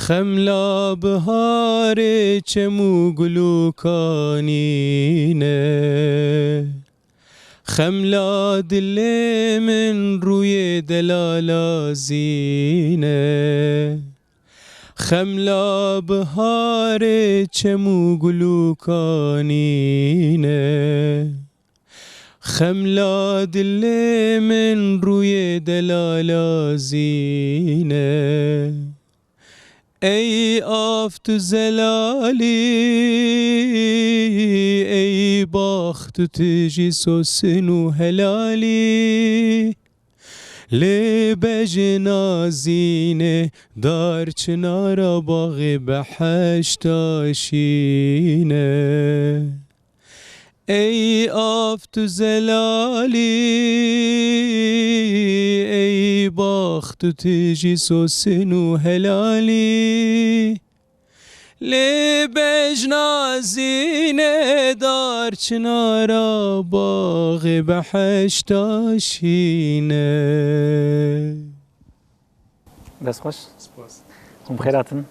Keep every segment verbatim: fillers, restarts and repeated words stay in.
Xemla biharê çem û gul û kanî ne. Xemla dilê min rûyê delalazî ne. Xemla biharê çem û gul û kanî ne. Xemla dilê min rûyê delalazî ne. Ey av tu zelalî, ey bax tu tijî sosin û helalî. Lê bejna zînê dar çinara baxê behişta şîne. Ey av tu zelalî, ey bax tu tijî sosin û helalî. Lê bejna zînê dar çinara baxê behişta şîne. Dest xweş. Spas. Hûn bi xêr hatin.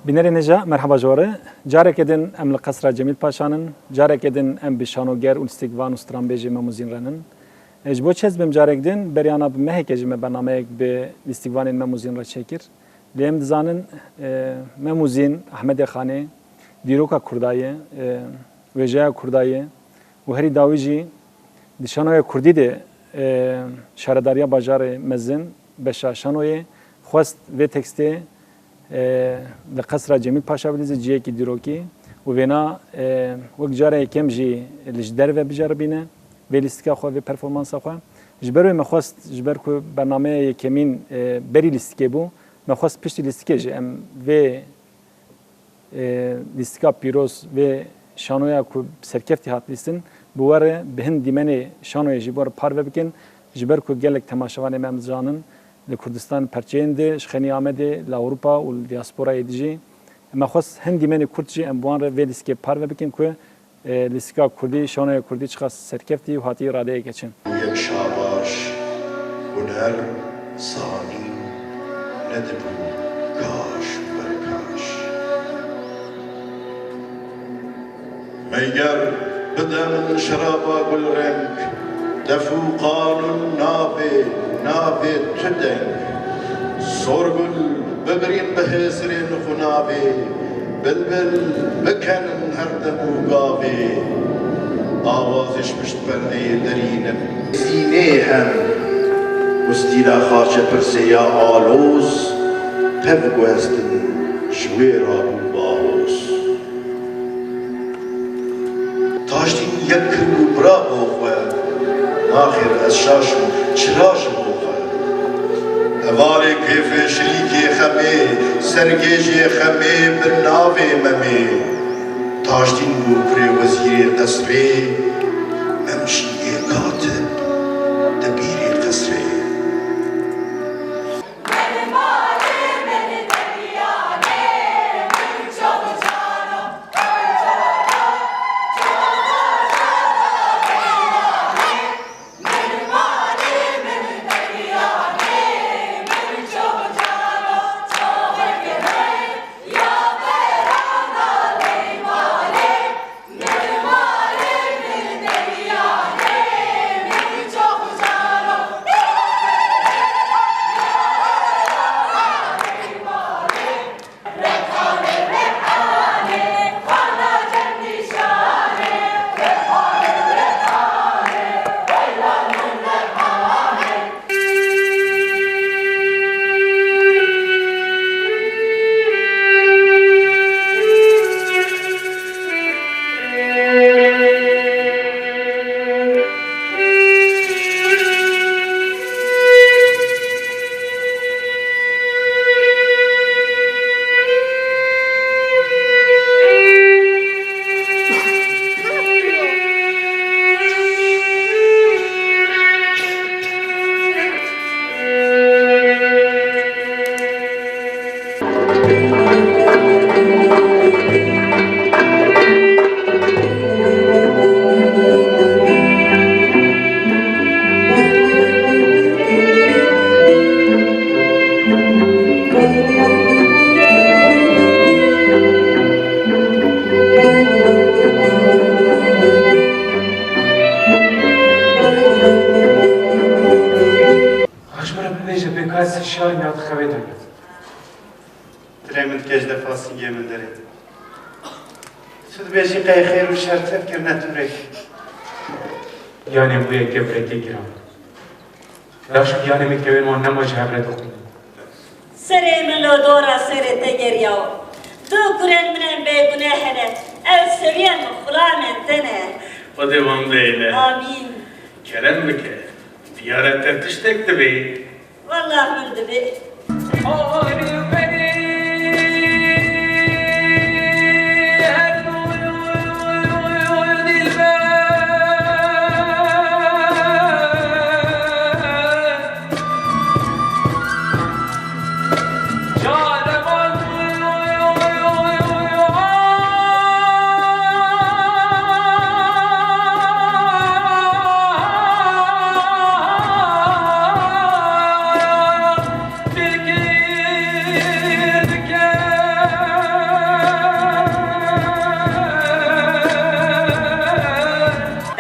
Bînerê nêja, merheba ji we re. Careke din em li Qesra Cemîl Paşa nin, careke din em bi şanoger û lîstikvan û stranbêjê Mem û Zîn re nin. E, ji bo çi ez bim carek din, berî ana bi meheke jî me bernameyek bi lîstikvanên Mem û Zîn re çêkir. Lê em dizanin, e, Mem û Zîn, Ehmedê Xanê, dîroka Kurda ye, e, wêjeya Kurda ye û herî dawî jî di şanoya Kurdî de, e, şaredariya bajarê mezin, beşa şanoyê, xwest vê tekstê, e, li Qesra Cemîl Paşa bilîze cihekî dîrokî û vêna, e, wek cara yekem jî li ji derve biceribîne vê lîstika xwe, vê performansa xwe. Ji ber wê me xwest, ji ber ku bernameya yekemîn, e, berî lîstikê bû, me xwest piştî lîstikê jî em vê, e, lîstika pîroz, vê şanoya ku bi serkeftî hat lîstin, bi we re bi hin dîmenê şanoyê jî bi we re parve bikin. Ji ber ku gelek temaşevanê me em dizanin li Kurdistan perçeyên di, ji xenî Amedê, li Ewropa û li diasporayê di jî. Me xwest hin dîmenê kurt jî em bi wan re vê lîstikê parve bikin ku e, lîstika kurdî, şanoya kurdî çiqas serkeftî û hatî îradeyeke çin. Yek şabaş, huner, zanîn, nedibû kaş û berkaş. Meyger, bide min şeraba gulreng, def û qanûn navê, navê tu deng. Sorgul, bibirîn bi hêsirên xwe navê. Bilbil bikenin her dem û gavê, awazê ji pişt perdeyê derînin. Sînê hem û stîla xaçe pirsê ya aloz, tev guhestin ji wê rabû bahoz. Tajdîn yek kiribû bira bo xwe, naxêr ez şaş im, çira ji bo xwe. Hevalê kêfê şirîkê xemê, sergêjê xemê bi navê Memê. Tajdîn bû kurê wezîrê qesrê, Mem jî ê katib debîrê qesrê. Ez hişyar im ya dixewe dibim. Dilê min dike ji defa singê min derê. Tu dibêjî qey xêr û şer tev kirine tu rê. Yanê bûye gevreke giran. Laş û yanê min kewên wan nema ji hev re dixwînin. Serê min li dora serê te geriya. Du kurên min ên bêguneh hene. Ew sewiyên xulamên te ne. Xwedê wan bihêle. Amîn. Kerem bike. Diyar e te tiştek dibê. Wallah min dibê.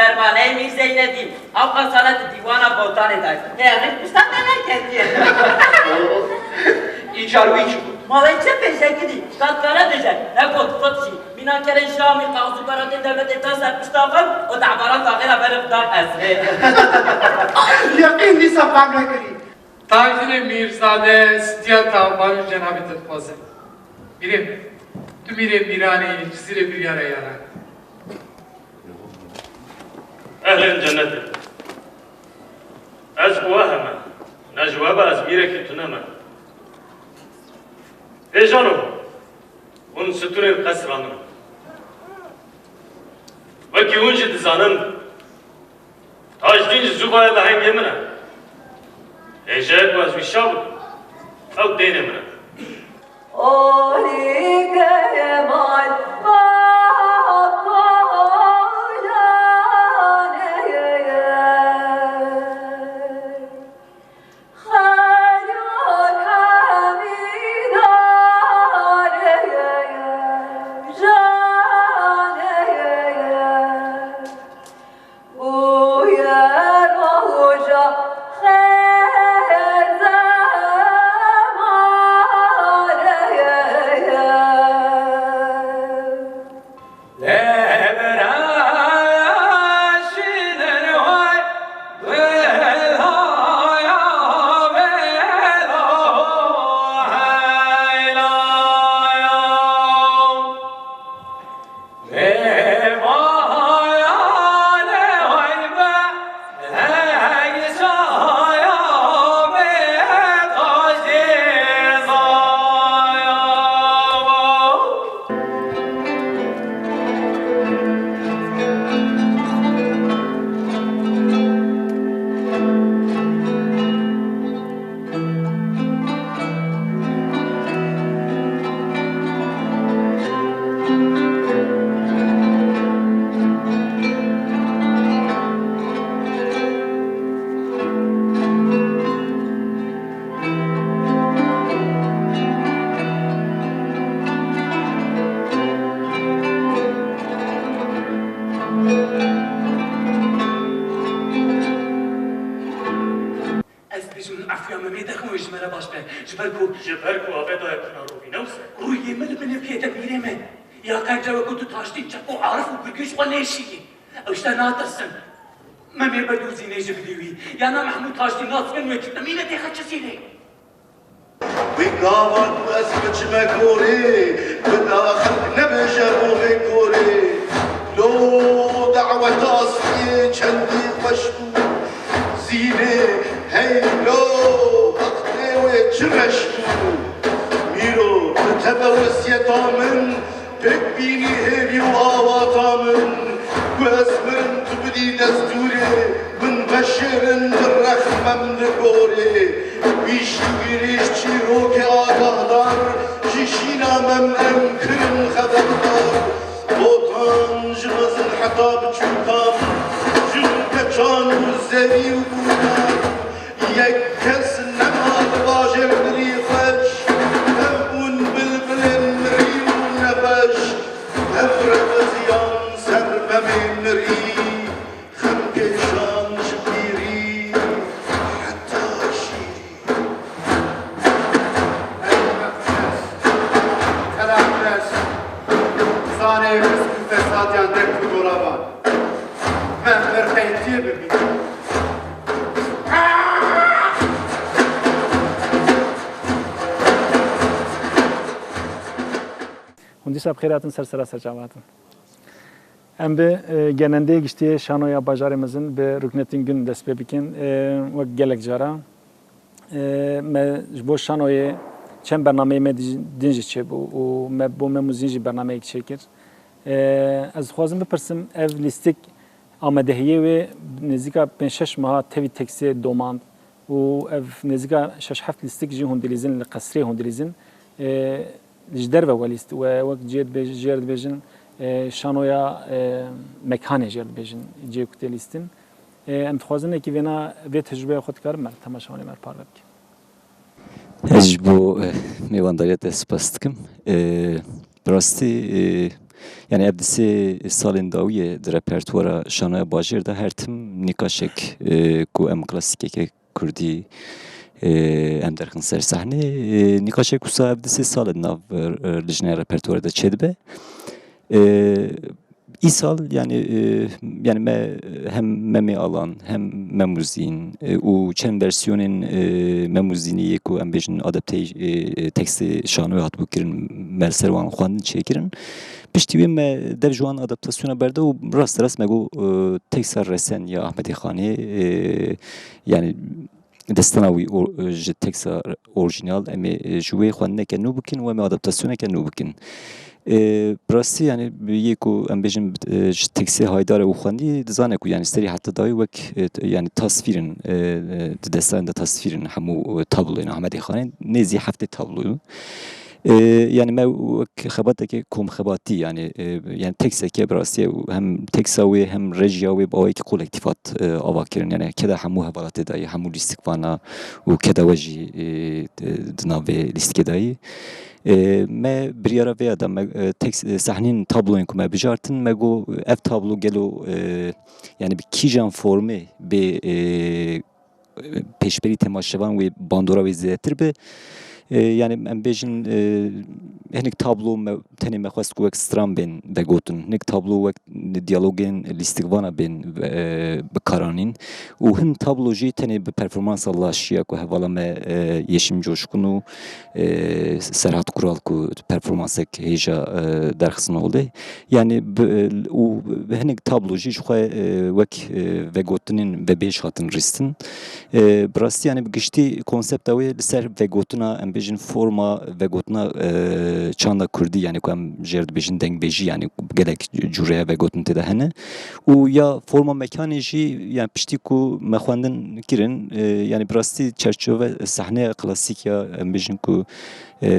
Dermaneyê Mîr Zeynedîn, ew qasana di dîwana Botanê de ye. Hê, rî pişta te nekendiye. Îcar wî çi got? Malê çi pêşekidî, katkara dije, ne got, got jî. Mîna kerên Şamî, kaxz û beratên dewletê da ser pişta xwe û dehbara taxê re berif da ez. Hê. Yeqîn dîsa fam nekirî. Tahîrê Mîrzade, stiya tavbarî cenabê te dixwazim. Mîrê, tu mîrê mîranî, Cizîrê biryara yaran. Ehlên cennetê. Ez ji we heme. Ne ji we be ez mîrekî tune me. Hêjano, hûn stûnên qesra min in. Wekî hûn jî dizanin, Tajdîn ji zû ve lehengê min e. Hêjayê ku ez wî şa bikim, ew deynê min e. Ez dibêjim, efûya Memê derxin wê ji me re baş be. Ji ber ku Ji ber ku avê daye pina rovîne wisa. Rûyê min li binê piyê te mîrê me. Ya qedre wekû tu taştî çep û arif û girgî ji xwe nêşînî. Ew ji te natirsin. Memê Bedû Zînê jî bidî wî. Yana Mehmûd Taştî naskin wê çi te mîne tê xeçe Zînê. Wî gava ku ez biçime gorê, bi daxil nebêje bo vê gorê. Lo daweta Asliyê çendî xweş bû. Zînê hey lo, bextê wê çi reş bû. Mîro, bi te be wesiyeta min, pêk bînî hêvî û awata min, ku ez mirim tu bidî destûrê, min veşêrin di rexmem di gorê. Wî ji wî rîş çîrokê agahdar, ji şîna mem em kirin xeberdar. Botan ji mezin heta biçûkan, ji keçan û zevî û bûnan, yek kes nema di bajêr mirî xweş, ev bûn bilbilên mirî û nebeş, ev rebeziyan ser memê mirî, xem kêşan ji pîrî heta şîrî. Şev xêr hatin ser sera serçava hatin. Em bi, e, genendeyê giştî şanoya bajarê mezin bi Ruknettin Gün dest pê bikin. E, wek gelek cara, e, me ji bo şanoyê çend bernameyê me di-, din jî çêbû û me bo Mem û Zîn jî bernameyek çêkir. E, ez dixwazim bipirsim, ev lîstik amadehiyê wê nêzîka pênc şeş meha tevî teksê domand û ev nêzîka şeş heft lîstik jî hûn dilîzin li qesrê hûn dilîzin, e, ji derve welîst we wek cê dibêj-, jêr dibêjin, e, şanoya, e, mekanê jêr dibêjin cê ku tê lîstin. E, em dixwazin nekî vêna vê tecrûbeya xwe dikarin me li temaşevanê me parve bikin. Ez ji bo, e, mêvandariya te spas dikim. E, bi rastî, e, yani ev di sê salên dawiyê di repertuara şanoya bajêr de her tim nîqaşek, e, ku em klasîkeke kurdî, e, em derxin ser sahnê. E, nîqaşek wisa ev di sê sal e di nav, e, lijneya repertuarê de çêdibe. E, îsal yani, e, yani me hem Memê Alan hem Mem û Zîn, e, û çend versiyonên, e, Mem û Zînî yê ku em bêjin adaptey, e, tekstê şanoyê hatibû kirin, me li ser wan xwendin çêkirin. Piştî wê me dev ji wan adaptasyona berde û rast rast me got, e, teksa resen ya Ahmedê Xanê, e, yani destana wî or-, ji teksa orjînal em ê, e, ji wê xwendineke nû bikin û em ê adaptasyoneke nû bikin. E, bi rastî yani yê ku em bêjin, e, ji teksê Haydarê û xwendî dizane ku yani serî heta dawî wek, e, t-, yani tasvîr in, e, e, di destan de tasvîr in hemû, e, tabloyên Ahmedê Xanê, nêzî heftê tabloyû. E, yani me wek xebateke komxebatî, yani, e, yani tekseke bi rastî hem teksa wê hem rejiya wê bi awayekî kolektîf hat, e, ava kirin. Yani keda hemû hevala tê dayî, hemû lîstikvana û keda we jî, e, di, di nav vê lîstikê dayî. E, me biryara vê ya da me, e, teks-, e, sahneyên tabloyên ku me bijartin, me got ev tablo gelo, e, yani bi kîjan formê bê, e, pêşberî temaşevan wê bandora wê zêdetir be. E, yani em bêjin, e, hinek tablo me, tenê me xwest ku wek stran bên vegotin. Hinek tablo wek diyalogên lîstikvana bên, e, bikaranîn. Û hin tablo jî tenê bi performansa laşiya ku hevala me, e, Yeşim Coşkun û, e, Serhat Kural ku performansek hêja, e, derxistin oldê. Yani bi, û hinek tablo jî ji xwe, e, wek, e, vegotinên vebêj hatin rîstin. E, bi rastî yani bi giştî konsepta wê li ser vegotina, em bêjin forma vegotina, e, çanda kurdî yani ku em jêr dibêjin dengbêjî yani gelek cûreya vegotin tê de hene. Û ya forma mekanê jî yani piştî ku me xwendin kirin, e, yani bi rastî çerçeve sahneya klasîk ya em bêjin ku e,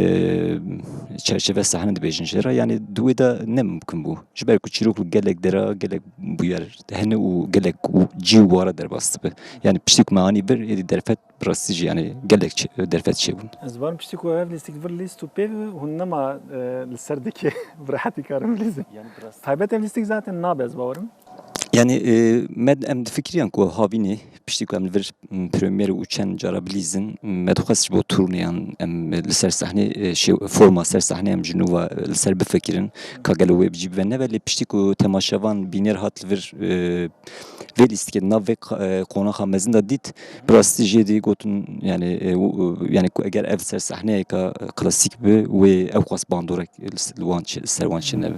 çerçeve sahne dibêjin jê re. Yani di wê de ne mimkun bû. Ji ber ku çîrok li gelek dera, gelek bûyer hene û gelek û cî û wara derbas dibe. Yani piştî ku me anî vir, êdî derfet bi rastî jî yani gelek çi-, derfet çêbûn. Ez barim piştî ku ev lîstik vir lîst û pê hûn nema, e, li ser dikê bi rehetî karin bilîzin. Yani bi rastî. Taybet ev lîstik zaten nabe ez bawerim. Yani, e, me, em difikiriyan ku havînê piştî ku em li vir, m, premiere û çend cara bilîzin, me dixwest ji bo turneyan em li ser sahnê, e, şêw-, forma ser sahnê em ji nû ve, e, li ser bifikirin, ka gelo wê bi cî bibe nebe, lê piştî ku temaşevan bîner hat li vir, e, vê lîstikê di nav vê qa-, e, qonaxa mezin de dît, bi rastî jê dî gotin, yani, e, û, û, yani ku eger ev ser sahneyeka klasîk bi, wê ew xwest bandorek li s-, li wan çi-, li ser wan çênebe.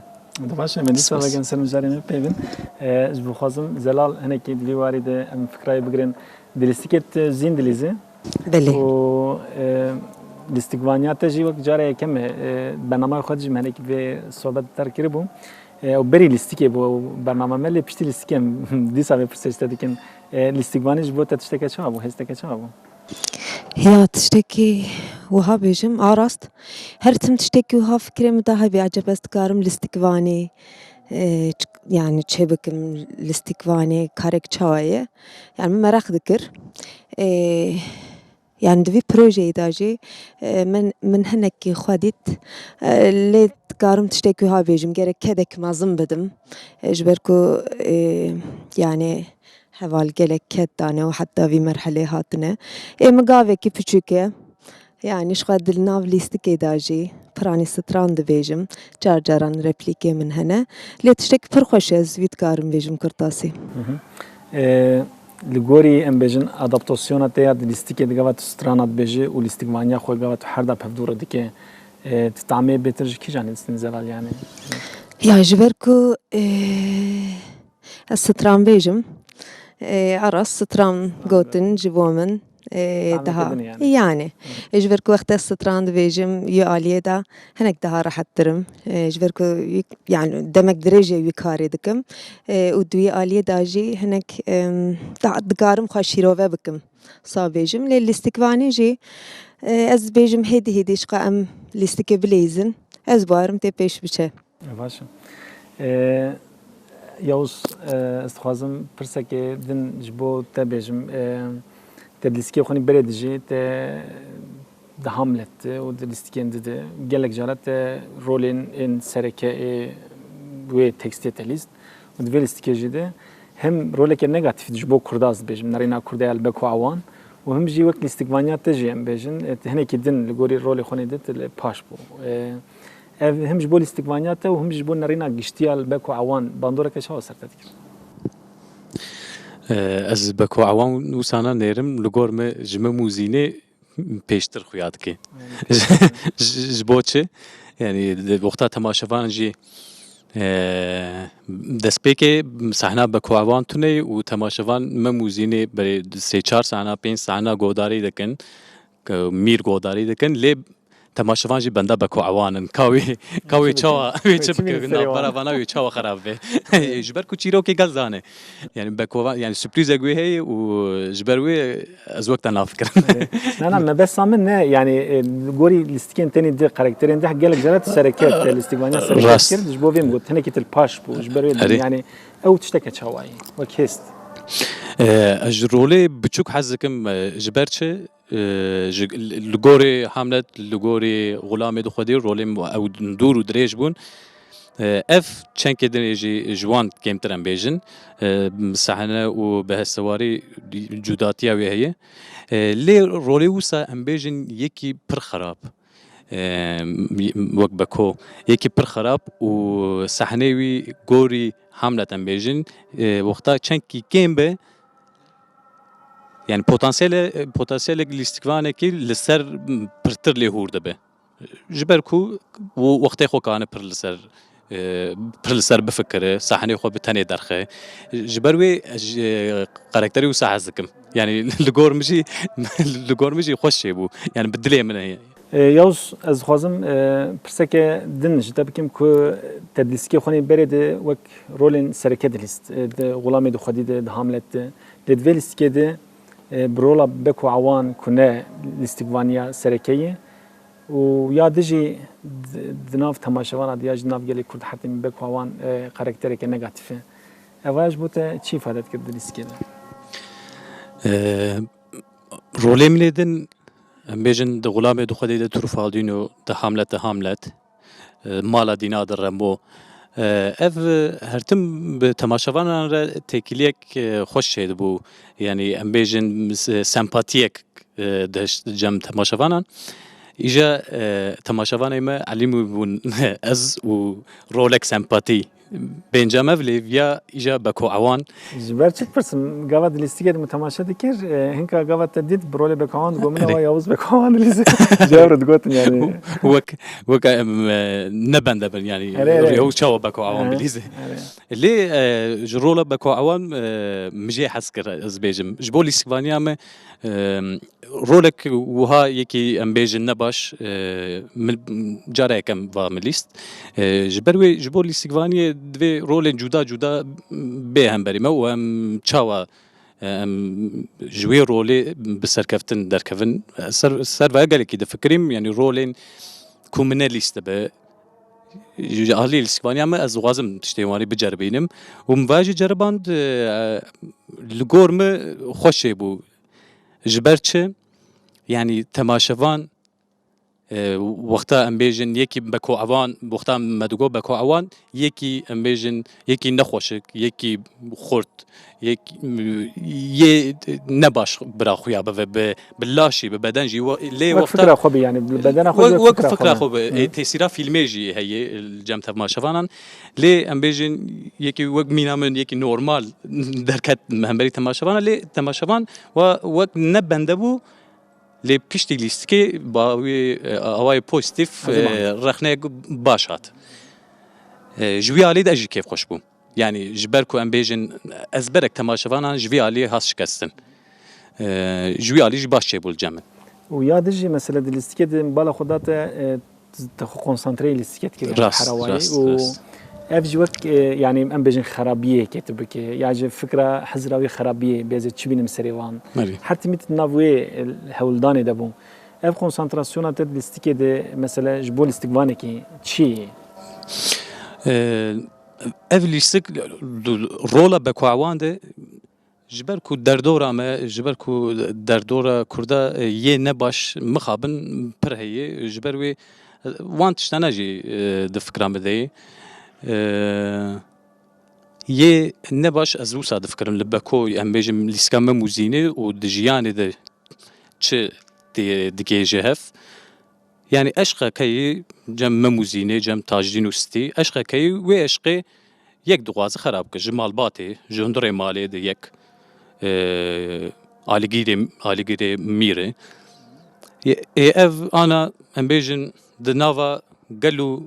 Di baş e, me dîsa Spas. Vekin ser mijarê me peyvin. E, ez bixwazim Zelal hinekî di vî warî de em fikrayê bigirin. Di lîstikê tu zîn dilîzî. Belê. Û, e, lîstikvaniya te jî wek cara yekem e. E, bernamaya xwe dijî me hinekî vê sohbet derkiribû. E, û berî lîstikê bû bernama me, lê piştî lîstikê em dîsa vê pirsê ji te dikin. E, lîstikvanî ji bo te tişteke çawa bû? Hêsteke çawa bû? Ya tiştekî wiha bêjim, a rast. Her tim tiştekî wiha fikrê min de hebî, eceb ez dikarim lîstikvanî, e, ç-, yani çê bikim lîstikvanî, karek çawa ye? Yani min meraq dikir. E, yani di vî projeyê de jî, e, min, min hinekî xwe dît. E, lê dikarim tiştekî wiha bêjim, gerek kedek mezin bidim. E, ji ber ku, e, yani heval gelek ked dane û heta vî merhelê hatine. Ê min gavekî piçûk e. Yani ji xwe di nav lîstikê de jî piranî stran dibêjim. Car caran replîkê min hene. Lê tiştekî pir xweş e, ez vî dikarim bêjim kurtasî. Hı hı. Ee, li gorî em bêjin adaptasyona te ya di lîstikê di gava tu strana dibêjî û lîstikvaniya xwe gava tu her da pevdûre dike. E, tu tamê bêtir ji kîjan lîstikên zeval yani? Ya ji ber ku e, ez stran bêjim, e, a rast stran gotin ji bo min e, Tamê daha kurdin yani. Yani e, ji ber ku wexta stran dibêjim yê aliyê de hinek daha rehettir im. E, ji ber ku yek- yani demek dirêj e wî karê dikim. E, û di wî aliyê de jî hinek em, da- dikarim xwe şîrove bikim. Sa bêjim lê lîstikvanî jî e, ez dibêjim hêdî hêdî ji qe em lîstikê bileyzin. Ez barim tê pêş biçe. E, baş e. E, Yavuz, e, ez dixwazim pirsekê din ji bo te bêjim. E, te di lîstikê xwe nî berê dijî, te di Hamlet de û di lîstikên di de gelek cara te rolên ên sereke ê wê tekstê te lîst û di vê lîstikê jî de hem roleke negatîf ji bo Kurda ez dibêjim, nerîna Kurda ya li Beko Awan û him jî wek lîstikvaniya te jî em bêjin, e, te hinekî din li gorî rolê xwe nê de te li paş bû. E, ev him ji bo lîstikvaniya te û him ji bo nerîna giştî ya li Beko Awan bandoreke çawa ser te dikir? E, Ez Beko Awan wisa nanêrim, li gor me ji min û Zînê pêştir xuya dike. Ji ji bo çi? Yani di wexta temaşevan jî e, destpêkê sehna Beko Awan tune û temaşevan Mem û Zînê berê sê çar sehna, pênc sehna godarî dikin, ke mîr godarî dikin, lê temaşevan jî benda Beko Awan in. Ka wê, ka wê çawa, wê çi bike, navbera vana wê çawa xerab be? Ji ber ku çîrokê gel zane. Yani Beko Awan, yani sürprîzek wê heye û ji ber wê ez wek te nafikirim. Na, na, mebesta min ne, yani, e, li gorî lîstikên tenê di karakterên di gelek cara tu sereke, te lîstikvaniya sereke Rast. Kir, ji bo vê min got, hinekî tu li paş bû, ji ber wê, Erê. Yani, ew tişteke çawa ye, wek hêst. E, Ez ji rolê biçûk hez dikim, e, ji ber çi? E, ji, li gorê Hamlet, li gorê Xulamê di xwedî rolê min ew dûr û dirêj bûn. E, Ev çenkê dinê jî ji wan kêmtir em bêjin. E, Sehne û behesewarî cudatiya wê heye. E, Lê rolê wisa em bêjin yekî pir xerab. E, Wek Beko. Yekî pir xerab û sehnê wî gorî Hamlet em bêjin. E, wexta çenkî kêm be, yani potansiyele, potansiyelek lîstikvanekî li ser pirtir lê hûr dibe. Ji ber ku û wextê xwe kane pir li ser, e, pir li ser bifikire, sahnê xwe bi tenê derxe. Ji ber wê ez ji karakterê wisa hez dikim. Yani li gor min jî, li gor min jî xweş çêbû. Yani bi dilê min e. E, Yavuz, ez dixwazim, e, pirseke din ji te bikim ku te di lîstikê xwe nê berê de wek rolên sereke dilîst, e, di Xulamê di xwedî de, di Hamlet de. Lê di vê lîstikê de, e, bi rola Beko Awan ku ne lîstikvaniya sereke ye û ya di jî di, di nav temaşevana di ya jî di nav gelê Kurd hertemî Beko Awan, e, karaktereke negatîf e. Eva ji bo te çi îfade dikir di lîstikê de? E, Rolê min ê din, em bêjin di Xulamê di xwedê de Trufaldino, di Hamlet de Hamlet, e, mala Dîna de Remo. E, Ev, e, her tim bi temaşevanan re têkiliyek, e, xweş çêdibû. Yani em bêjin s-, sempatiyek, e, dihişt cem temaşevanan. Îja, e, temaşevanê me elîmî bûn ez û rolek sempatî. Bêncam ev lê viya îja Beko Awan. Ji ber çi dipirsim? Gava di lîstikê de min temaşe dikir, e, hinka gava te dît bi rolê Beko Awan digot min, Erê. Awa Yavuz Beko Awan dilîze. Ji hev re digotin yani. Wek, wek em, e, ne bende bin yani. Erê, erê. Yavuz çawa Beko Awan Erê, bilîze. Erê. Lê, e, ji rola Beko Awan, e, min jê hez kir, ez bêjim. Ji bo lîstikvaniya me, e, Rolek wiha yekî em bêjin ne baş, e, min cara yekem va min lîst. E, ji ber wê, ji bo lîstikvaniyê divê rolên cuda cuda bê hemberî me û em çawa, e, em ji wê rolê bi serkeftin derkevin. Ser, ser vaya gelekî difikirîm, yani rolên ku min ne lîst dibe. Ji alî lîstikvaniya me ez dixwazim tiştê wan rê biceribînim. Û min vaya jî ceriband, e, li gor min xweş çêbû. Ji ber çi? Yani temaşevan, e, wexta em bêjin yekî Beko Awan, wexta me digot Beko Awan, yekî em bêjin yekî nexweşik, yekî xurt, yek, yê ne baş bira xuya bive, bi, bi laş jî, bi beden jî, we-, lê Wek wexta fikra xwe bi, yani, bi bedena xwe wek, jî wek fikra fikra xwe bi. Xwe bi. Hı. E, tesîra fîlmê jî heye, e, li cem temaşevanan. Lê em bêjin yekî wek mîna min, yekî normal derket hemberî temaşevana, lê temaşevan we wek ne bende bû, Lê piştî lîstikê bi awayê, e, awayê pozîtîf, e, rexneyek baş hat. E, ji wî alî de ez jî kêfxweş bûm. Yanî ji ber ku em bêjin ezberek temaşevanan ji vî alî hat şikestin. E, ji wî alî jî baş çêbû li cem min. Û ya din jî mesela di lîstikê de bala xwe date, e, te xwe konsantreyê lîstikê dikir, Rast, herawayî rast, û rast. Ev jî wek, e, yanî em bêjin xerabiyê yekê tu bike, ya ji fikra hizra wî xerabiyê bêze çi bînim serê wan. Erê. Her timî tu di nav wê, e, hewldanê de bû. Ev konsantrasyona te di lîstikê de, mesela ji bo lîstikvanekî çi ye? E, ev lîstik rola bekuawan de Ji ber ku derdora me, ji ber ku derdora Kurda, e, yê ne baş mixabin pir heye, ji ber wê, e, wan tiştane jî, e, di fikra me de ye. E, yê ne baş ez wisa difikirim li beko, em bêjim lîstika Mem û Zînê û di jiyanê de çi tê digihêje hev. Yanî eşqekeyî cem Mem û Zînê, cem Tajdîn û Stî, eşqekeyî wê eşqê yek dixwaze xera bike. Ji malbatê, ji hundirê malê de yek, e, alîgirê, alîgirê mîr e. Ê, ê ev ana, em bêjin, di nava gel û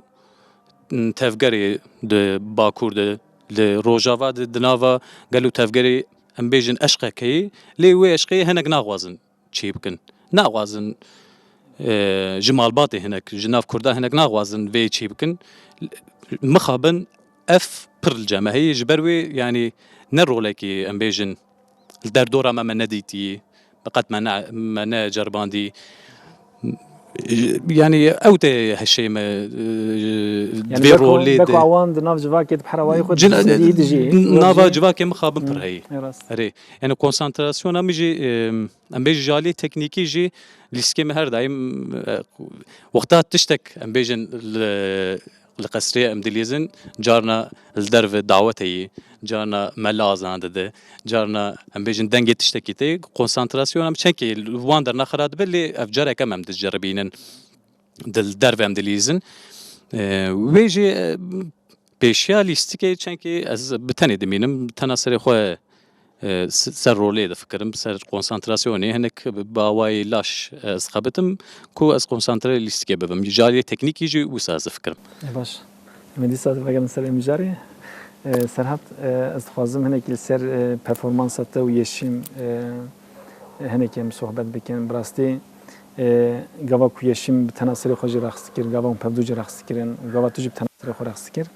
tevgerê di Bakur de, li Rojava de, di nava gel û tevgerê, em bêjin, eşqekeyî, lê wê eşqê hinek naxwazin çê bikin. Naxwazin, e, ji malbatê hinek, ji nav Kurda hinek naxwazin vê çê bikin. Mixabin ev pir li cem me heye, ji ber wê, yanî ne rolekî, em bêjin, li derdora me me nedîtî, qet me ne, me neceribandî. Yanî ew tê heşê me, e, Yanî vê beko, rolê beko de. Wan di nav civakê di herawayê xwe Cin-, di zindî dijî. Nava civakê mixabin pir heye. Ê rast. Erê. Yanî konsantrasyona min jî, e, Em bêjin ji alî teknîkî jî lîstikê me her daîm, e, wexta tiştek em bêjin li, li qesrê em dilîzin, carna li derve dawet heye, carna mela azan dide, carna em bêjin dengê tiştekî tê, konsantrasyona em çenkê li wan derna xira dibe, lê ev careke me em diceribînin di derve em dilîzin. E, wê jî, e, Pêşiya lîstikê çenkî ez bi tenê dimînim, tena serê xwe, e, s-, ser rolê difikirim, ser konsantrasyonê, hinek bi awayê laş ez xebitim ku ez konsantre lîstikê bibim. Ji alî teknîkî jî wisa ez difikirim. E, baş. Em ê dîsa vegerin serê mijarê. E, Serhat, e, ez dixwazim hinek li ser, e, performansa te û Yeşîm, e, hinek em sohbet bikin. Bi rastî, e, gava ku Yeşîm bi tena serê xwe jî reqs dikir, gava hûn pevdû jî reqs dikirin, gava tu jî bi tena serê xwe reqs dikir,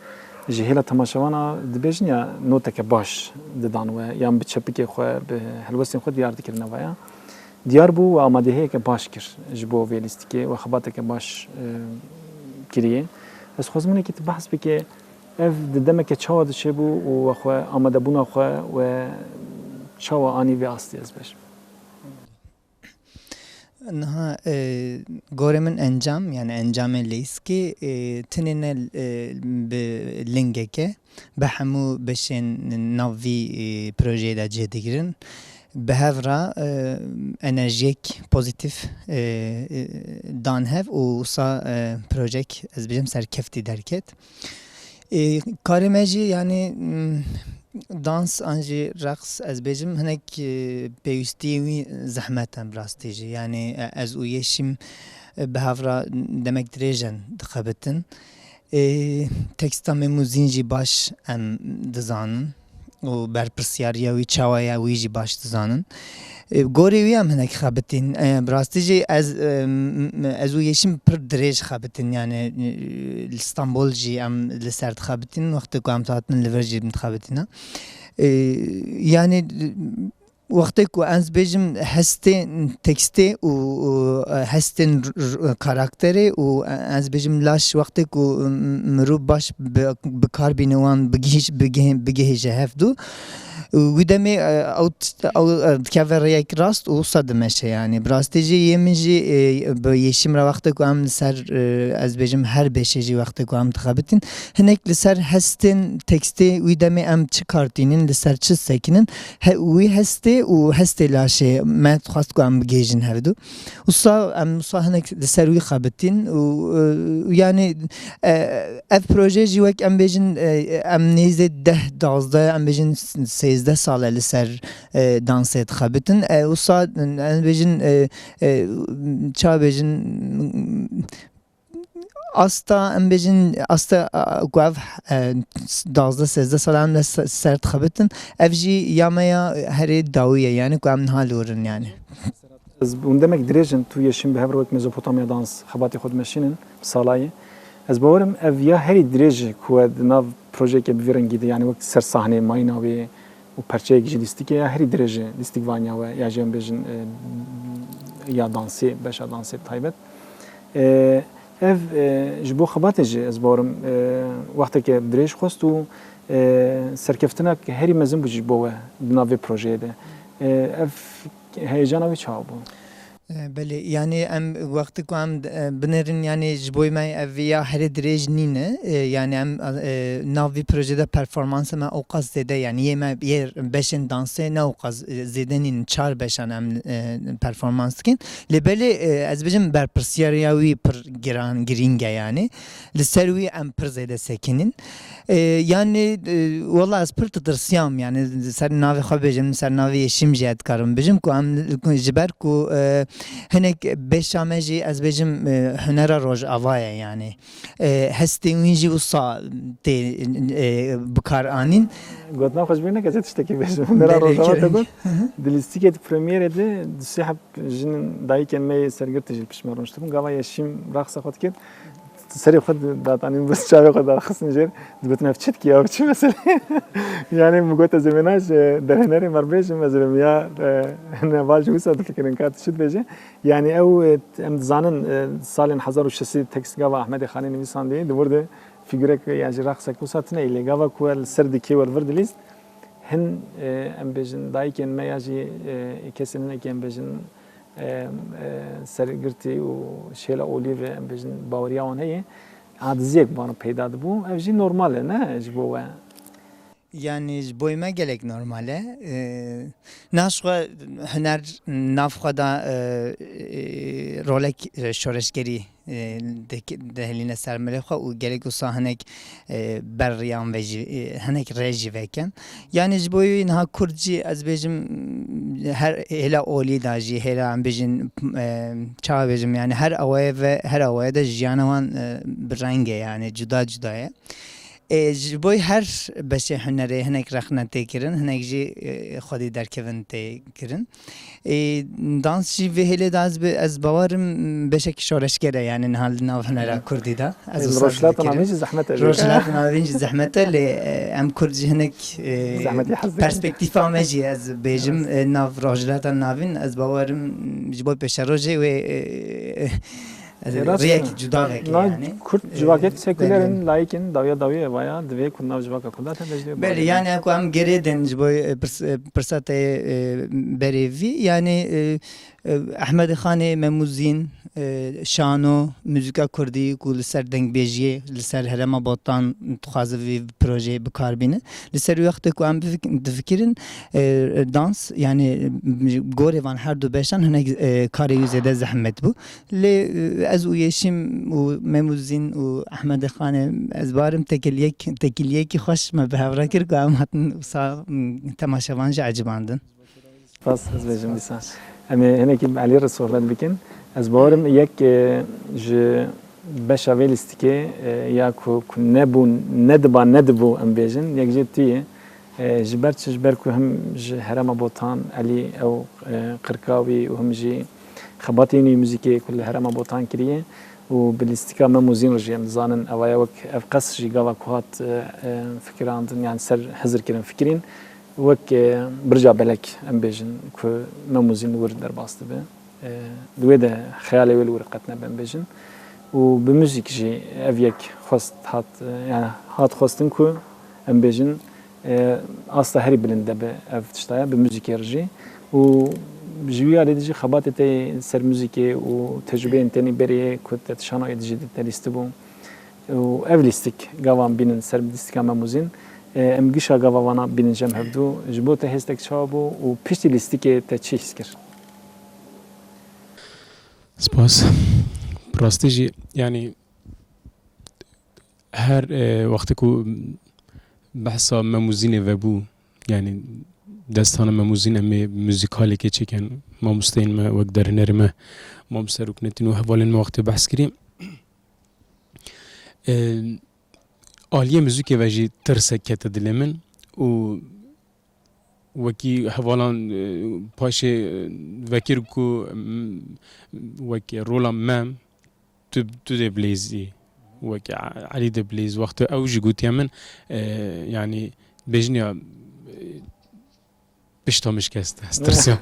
ji hêla temaşevana dibêjin ya noteke baş didan we, yan bi çepikê xwe, bi helwestên xwe diyar dikirin eva ya. Diyar bû we amadehiyeke baş kir ji bo vê lîstikê, we xebateke baş, e, kiriye. Ez dixwazim hinekî tu behs bike, ev di demeke çawa de çêbû û we xwe amadebûna xwe we çawa anî vê astê ez bêjim? Niha, e, gorê min encam, yani encamê lîstikê, e, tinê ne, e, bi lingeke, bi hemû beşên nav vî, e, projeyê de cih digirin. Bi hev re, e, enerjiyek pozîtîf, e, e, dan hev û wisa, e, projek, ez bêjim, serkeftî derket. Ê, karê me jî, yanî, m, dans an jî reqs, ez bêjim, hinek, e, pêwîstiyên wî zehmet in bi rastî jî. Yanî, e, ez û Yeşîm, e, bi hev re demek dirêj in dixebitin. Ê, teksta Mem û Zîn jî baş em dizanin û berpirsyariya wî çawa ye, wî jî baş dizanin. E, gorê wî em hinek xebitîn. E, bi rastî jî ez, e, m-, m-, ez û Yeşîm pir dirêj xebitîn, yani, e, li Stenbol jî em li ser dixebitîn, wextê ku em dihatin li vir jî dixebitîne. E, yani, wextê ku ez bêjim hestê tekstê û, û, e, hestên r-, r-, karakterê û, e, ez bêjim laş wextê ku, m-, mirov baş bi, bi kar bîne wan bigihîj-, bigihê-, bigihêje hevdû. Wî demê, e, ew t-, ew, e, dikeve rêyek rast û wisa dimeşe, yanî. Bi rastî jî yê min jî, e, bi Yeşîm re wextê ku em li ser, e, ez bêjim her beşê jî wextê ku em dixebitin, hinek li ser hestên tekstê wî demê em çi kar tînin, li ser çi sekinin, he, wî hestê û hestê laşê me dixwest ku em bigihêjin hevdu. Wisa em wisa hinek li ser wî xebitîn û, e, yanî, e, ev proje jî wek em bêjin, e, em nêzê deh, duwazdeh, em bêjin sêzdeh sêzdeh sal e li ser, e, dansê dixebitin. E, wisa, em bêjin, e, e, ça bêjin, asta, em bêjin, asta, a, ku ev, e, duwazdeh sêzdeh sal em li se-, ser dixebitin, ev jî ya me ya herê dawî ye, yani ku em niha li wir in yani. Ez hûn demek dirêj in, tu Yeşîm bi hev re wek Mezopotamya Dans xebatê xwe dimeşînin, bi salayê. Ez bawerim ev ya herî dirêj e ku we di nav projeyeke bi vî rengî de, yani wek ser sahnê mayîna wê û perçeyek ji lîstikê ya herî dirêj e, lîstikvaniya we ya jî em bêjin, e, ya dansê, beşa dansê bi taybet. E, ev, e, ji bo xebatê jî ez bawerim, e, wexteke dirêj xwest û, e, serkeftinek herî mezin bû jî bo we di nav vê projeyê de. E, ev Heyecana wî çawa bû? E, belê, yani em wextê ku em, e, binêrin, yani ji bo me ev ya herê dirêj nîne. E, yani em, e, nav vî projê de performansa me ewqas zêde, yani yê me yê beşên dansê ne ewqas, e, zêde nîn, çar beşan em, e, performans dikin. Lê belê, e, ez bêjim berpirsiyariya wî pir giran, girîng e yani. Li ser wî em pir zêde sekinîn. E, yani, e, wela ez pir ditirsiyam, yani ser navê xwe bêjim, ser navê Yeşîm jî ez dikarim bêjim ku em, ji ber ku, e, hinek beşa me jî ez bêjim, e, hunera rojava ye yani. E, hestê wîn jî wisa tê, e, bikar anîn. Gotina xwe ji bîr neke, ez ê tiştekî bêjim. Hunera rojava te got. Hı hı. Di lîstikê di premierê de du sê heb jin dayikên me yê sergirtî jî li pişt me rûniştibûn. Gava Yeşîm raxsa xwe dikir. Serê xwe di-, datanîn, bi çavê xwe daxistin jêr. Digotin, "Ev çi dikî ya, ev çi mesele?" Yani min got, "Ez ê vêna ji derhênerê me re bêjim, ez ê vêya, e, heval jî wisa difikirin ka tu çi dibêje." Yani ew, e, em dizanin, e, salên hezar û şeş sed tekst gava Ahmedê Xanê nivîsandî, di wir de fîgurek yan jî raxsek wisa tune yî, lê gava ku we li ser dikê we li vir dilîst, hin, e, em bêjin dayikên me ya jî, e, kesên hinekî em bêjin, e, e, sergirtî û şêla olî ve em bêjin baweriya wan heye. Adiziyek bi wan peyda dibû. Ev jî normal e, ne ji bo we? Yani ji bo me gelek normal e. E, naş xwe huner nav xwe da, e, e, rolek, e, şoreşgerî, e, dek-, dihêlîne ser milê xwe û gelek wisa hinek, e, ber riyan ve jî, e, hinek rê jî veken. Yani ji bo wî niha Kurd jî ez bêjim, her hêla olî da jî, hêla em bêjin, e, çawa bêjim, yani her awayê ve, her awayê de jiyana wan, e, bi reng e, yani cuda cuda ye. E, ji bo her beşê hunerê hinek rexne tê kirin, hinek jî, e, xwedî derkevin tê kirin. Ê, dans jî vê hêlê de ez bi, ez bawerim beşekî şoreşger e, yani niha li nav hunera kurdî de. Ez Ê, wisa Rojhilata difikirim. Navîn jî zehmet e. Rojhilata Navîn jî zehmet e, lê, e, em kurd jî hinek, e, Zehmetî hez dikin. Perspektîfa me jî ez bêjim, Evet. e, nav Rojhilata Navîn, ez bawerim ji bo pêşerojê wê, e, e, Ê, rast rêyekî e. Cuda veke Na yani. Kurd E, civakek sekûler in, belê. Layîk in, dawiya dawiyê vaya, divê ku nav civaka kurda tevecihê Belê, bavê. Yani ku em gerê din ji bo, e, pirs-, e, pirsa te, e, berê vî, yani, e, e, Ehmedê Xanê, Memûzîn, e, Şano, muzîka kurdî ku li ser dengbêjiyê, li ser herêma Botan dixwaze vî projeyê bi kar bîne. Li ser wextê ku em bifik-, difikirin, e, dans, yani, e, gorê van her du beşan hinek, e, karê wî zêde zehmet bû. Lê, e, ez û Yeşîm û Memûzîn û Ehmedê Xanê, ez barim tekiliyek-, tekiliyekî xweş me bi hev re kir ku em hatin wisa, m, temaşevan jî ecibandin. Spas, ez bêjim dîsa. Em ê hinekî bi Elî re sohbet bikin. Ez bawerim yek, e, ji beşa vê lîstikê, e, ya ku, ku nebûn, nediba, nedibû em bêjin, yek jê tu yê. E, ji ber çi? Ji ber ku him ji herêma Botan, Elî ew, e, qirka wî û him jî xebatê wî muzîkê ku li herêma Botan kiriye û bi lîstika Memûzîn re jî em dizanin, ev ya wek ev qesr jî gava ku hat, e, e, fikirandin, yani ser hizir kirin fikirîn, wek, e, birca belek em bêjin ku Memûzîn li wir derbas dibe. E, di wê de xeyalê wê li wir qet nebe em bêjin. Û bi muzîk jî ev yek xwest hat, e, yani hat xwestin ku em bêjin, e, asta herî bilind de bi ev tişta ye, bi muzîkê re jî. Û ji wî alî de jî xebatê te yê ser muzîkê û tecrûbeyên te yê berê yê ku te di şanoyê de jî te lîstibû. Û ev lîstik gava em bînin ser lîstika Memûzîn, e, em gişa gava vana bînin cem hevdû. Ji bo te hêstek çawa bû û piştî lîstikê te çi hîs kir? Spas. Bi rastî jî, yani, her, e, wextê ku behsa Memûzînê vebû, yani, destana Mem û Zîn em ê muzîkalekê çêkin. Mamosteyên me wek derhênerê me, mamoste Ruknetîn û hevalên me wextê behs kirî. E, aliyê muzîkê ve jî tirsek kete dilê min û wekî hevalan, e, paşê, e, vekir ku, m, wek rola Mem, tu, tu dê bilêzî, wek Elî dê bilêz. Wextê ew jî gotiye min, e, yanî bêjin ya, e, pişta min şikest, ez tirsiyam.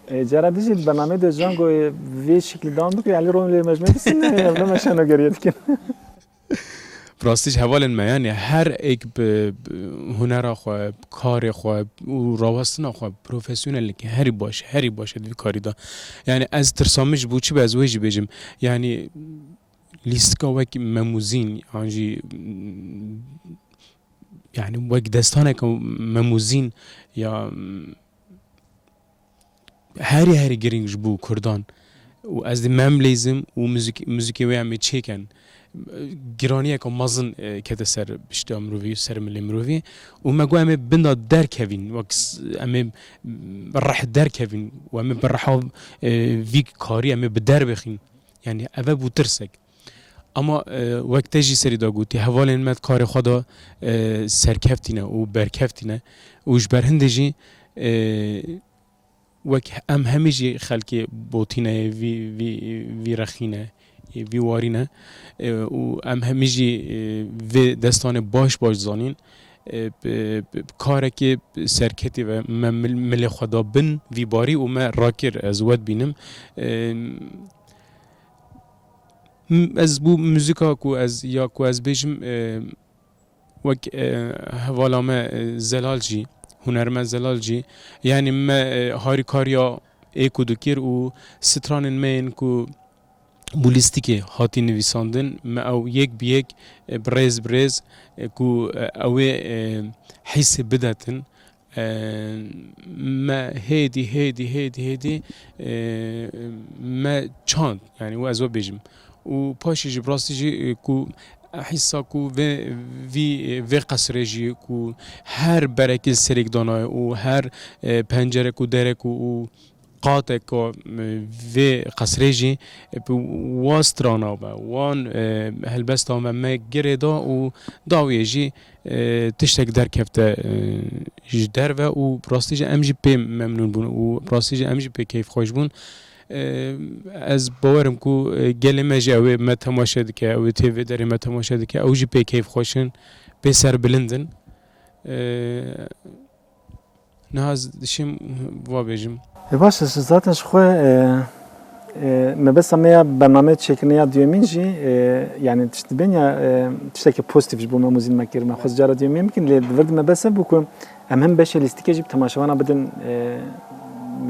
E, cara dijî di bernameyê de Django, e, vê şeklî dewam bike, Elî Romlê mejmê bisin, e, ev ne me şenogeriye dikin. Rastî jî hevalên me, yanî her êk bi, bi hunera xwe, bi karê xwe û rawestina xwe, profesyonelekî herî baş, herî baş e di vî karî de. Yanî ez tirsa min ji bo çi be, ez wê jî bêjim. Yanî lîstika wek Mem û Zîn, an jî, yanî wek destaneke Mem û Zîn ya, herî herî girîng ji bo Kurdan. Û ez dê Mem lêzim û muzîk-, muzîkê wê em ê çêkin. Giraniyeke mezin, e, kete ser pişta mirovî, ser milê mirovî. Û me got em ê binda derkevîn, wek s-, em ê reh derkevîn û em ê bi reha, e, vî karî em ê bi der bixîn. Yanî ev e bû tirsek. Ama, e, wek te jî serî da gotî, hevalên me di karê xwe de, e, serkeftî ne û berkeftî ne û ji ber hindê jî, e, wek em hemî jî xelkê botî ne yê vî, vî, vî rexî ne, yê vî warî ne, e, û em hemî jî, e, vê destanê baş baş zanîn. E, bi, bi, bi karekê serketî ve me mil-, milê xwe da bin vî barî û me rakir, ez we dibînim. E, M-, ez bû muzîka ku ez, ya ku ez bêjim, e, wek, e, hevala me, e, Zelal jî, hunermend Zelal jî, yanî me, e, harîkariya ê ku dikir û stranên me yên ku bû lîstikê hatî nivîsandin, me ew yek bi yek, e, bi rêz bi rêz, e, ku, e, ew ê, e, hîsê bidetin. E, me hêdî, hêdî, hêdî, hêdî, e, me çand, yanî, û ez we bêjim. Û paşê jî, bi rastî jî, e, ku hîsa ku vê, vî, vê qesrê jî, ku her berekê li serê danaye û her, e, pencerek û derek û, û qatek ku, e, vê qesrê jî, e, bi wan strana ve, wan, e, helbesta me, me girê da û dawiyê jî, e, tiştek derkefte, e, ji derve û bi rastî jî em jî pê memnûn bûn û bi rastî jî em jî pê keyfxweş bûn. E, ez bawerim ku, e, gelê me jî ew ê me temaşe dike, ew ê tê vê derê me temaşe dike, ew jî pê keyfxweş in, pê serbilind in. E, Niha ez dişêm wa bêjim. E, baş e, zaten ji xwe, e, e, mebesta me ya bernameyê çêkirinê ya duyemîn jî, e, yanî tişt dibên ya, e, tiştekî pozîtîf ji bo Mem û Zîn me kir. Me xwest cara duyemîn bikin, lê di vir de mebest ev bû ku em him beşê lîstikê jî bi temaşevana bidin, e,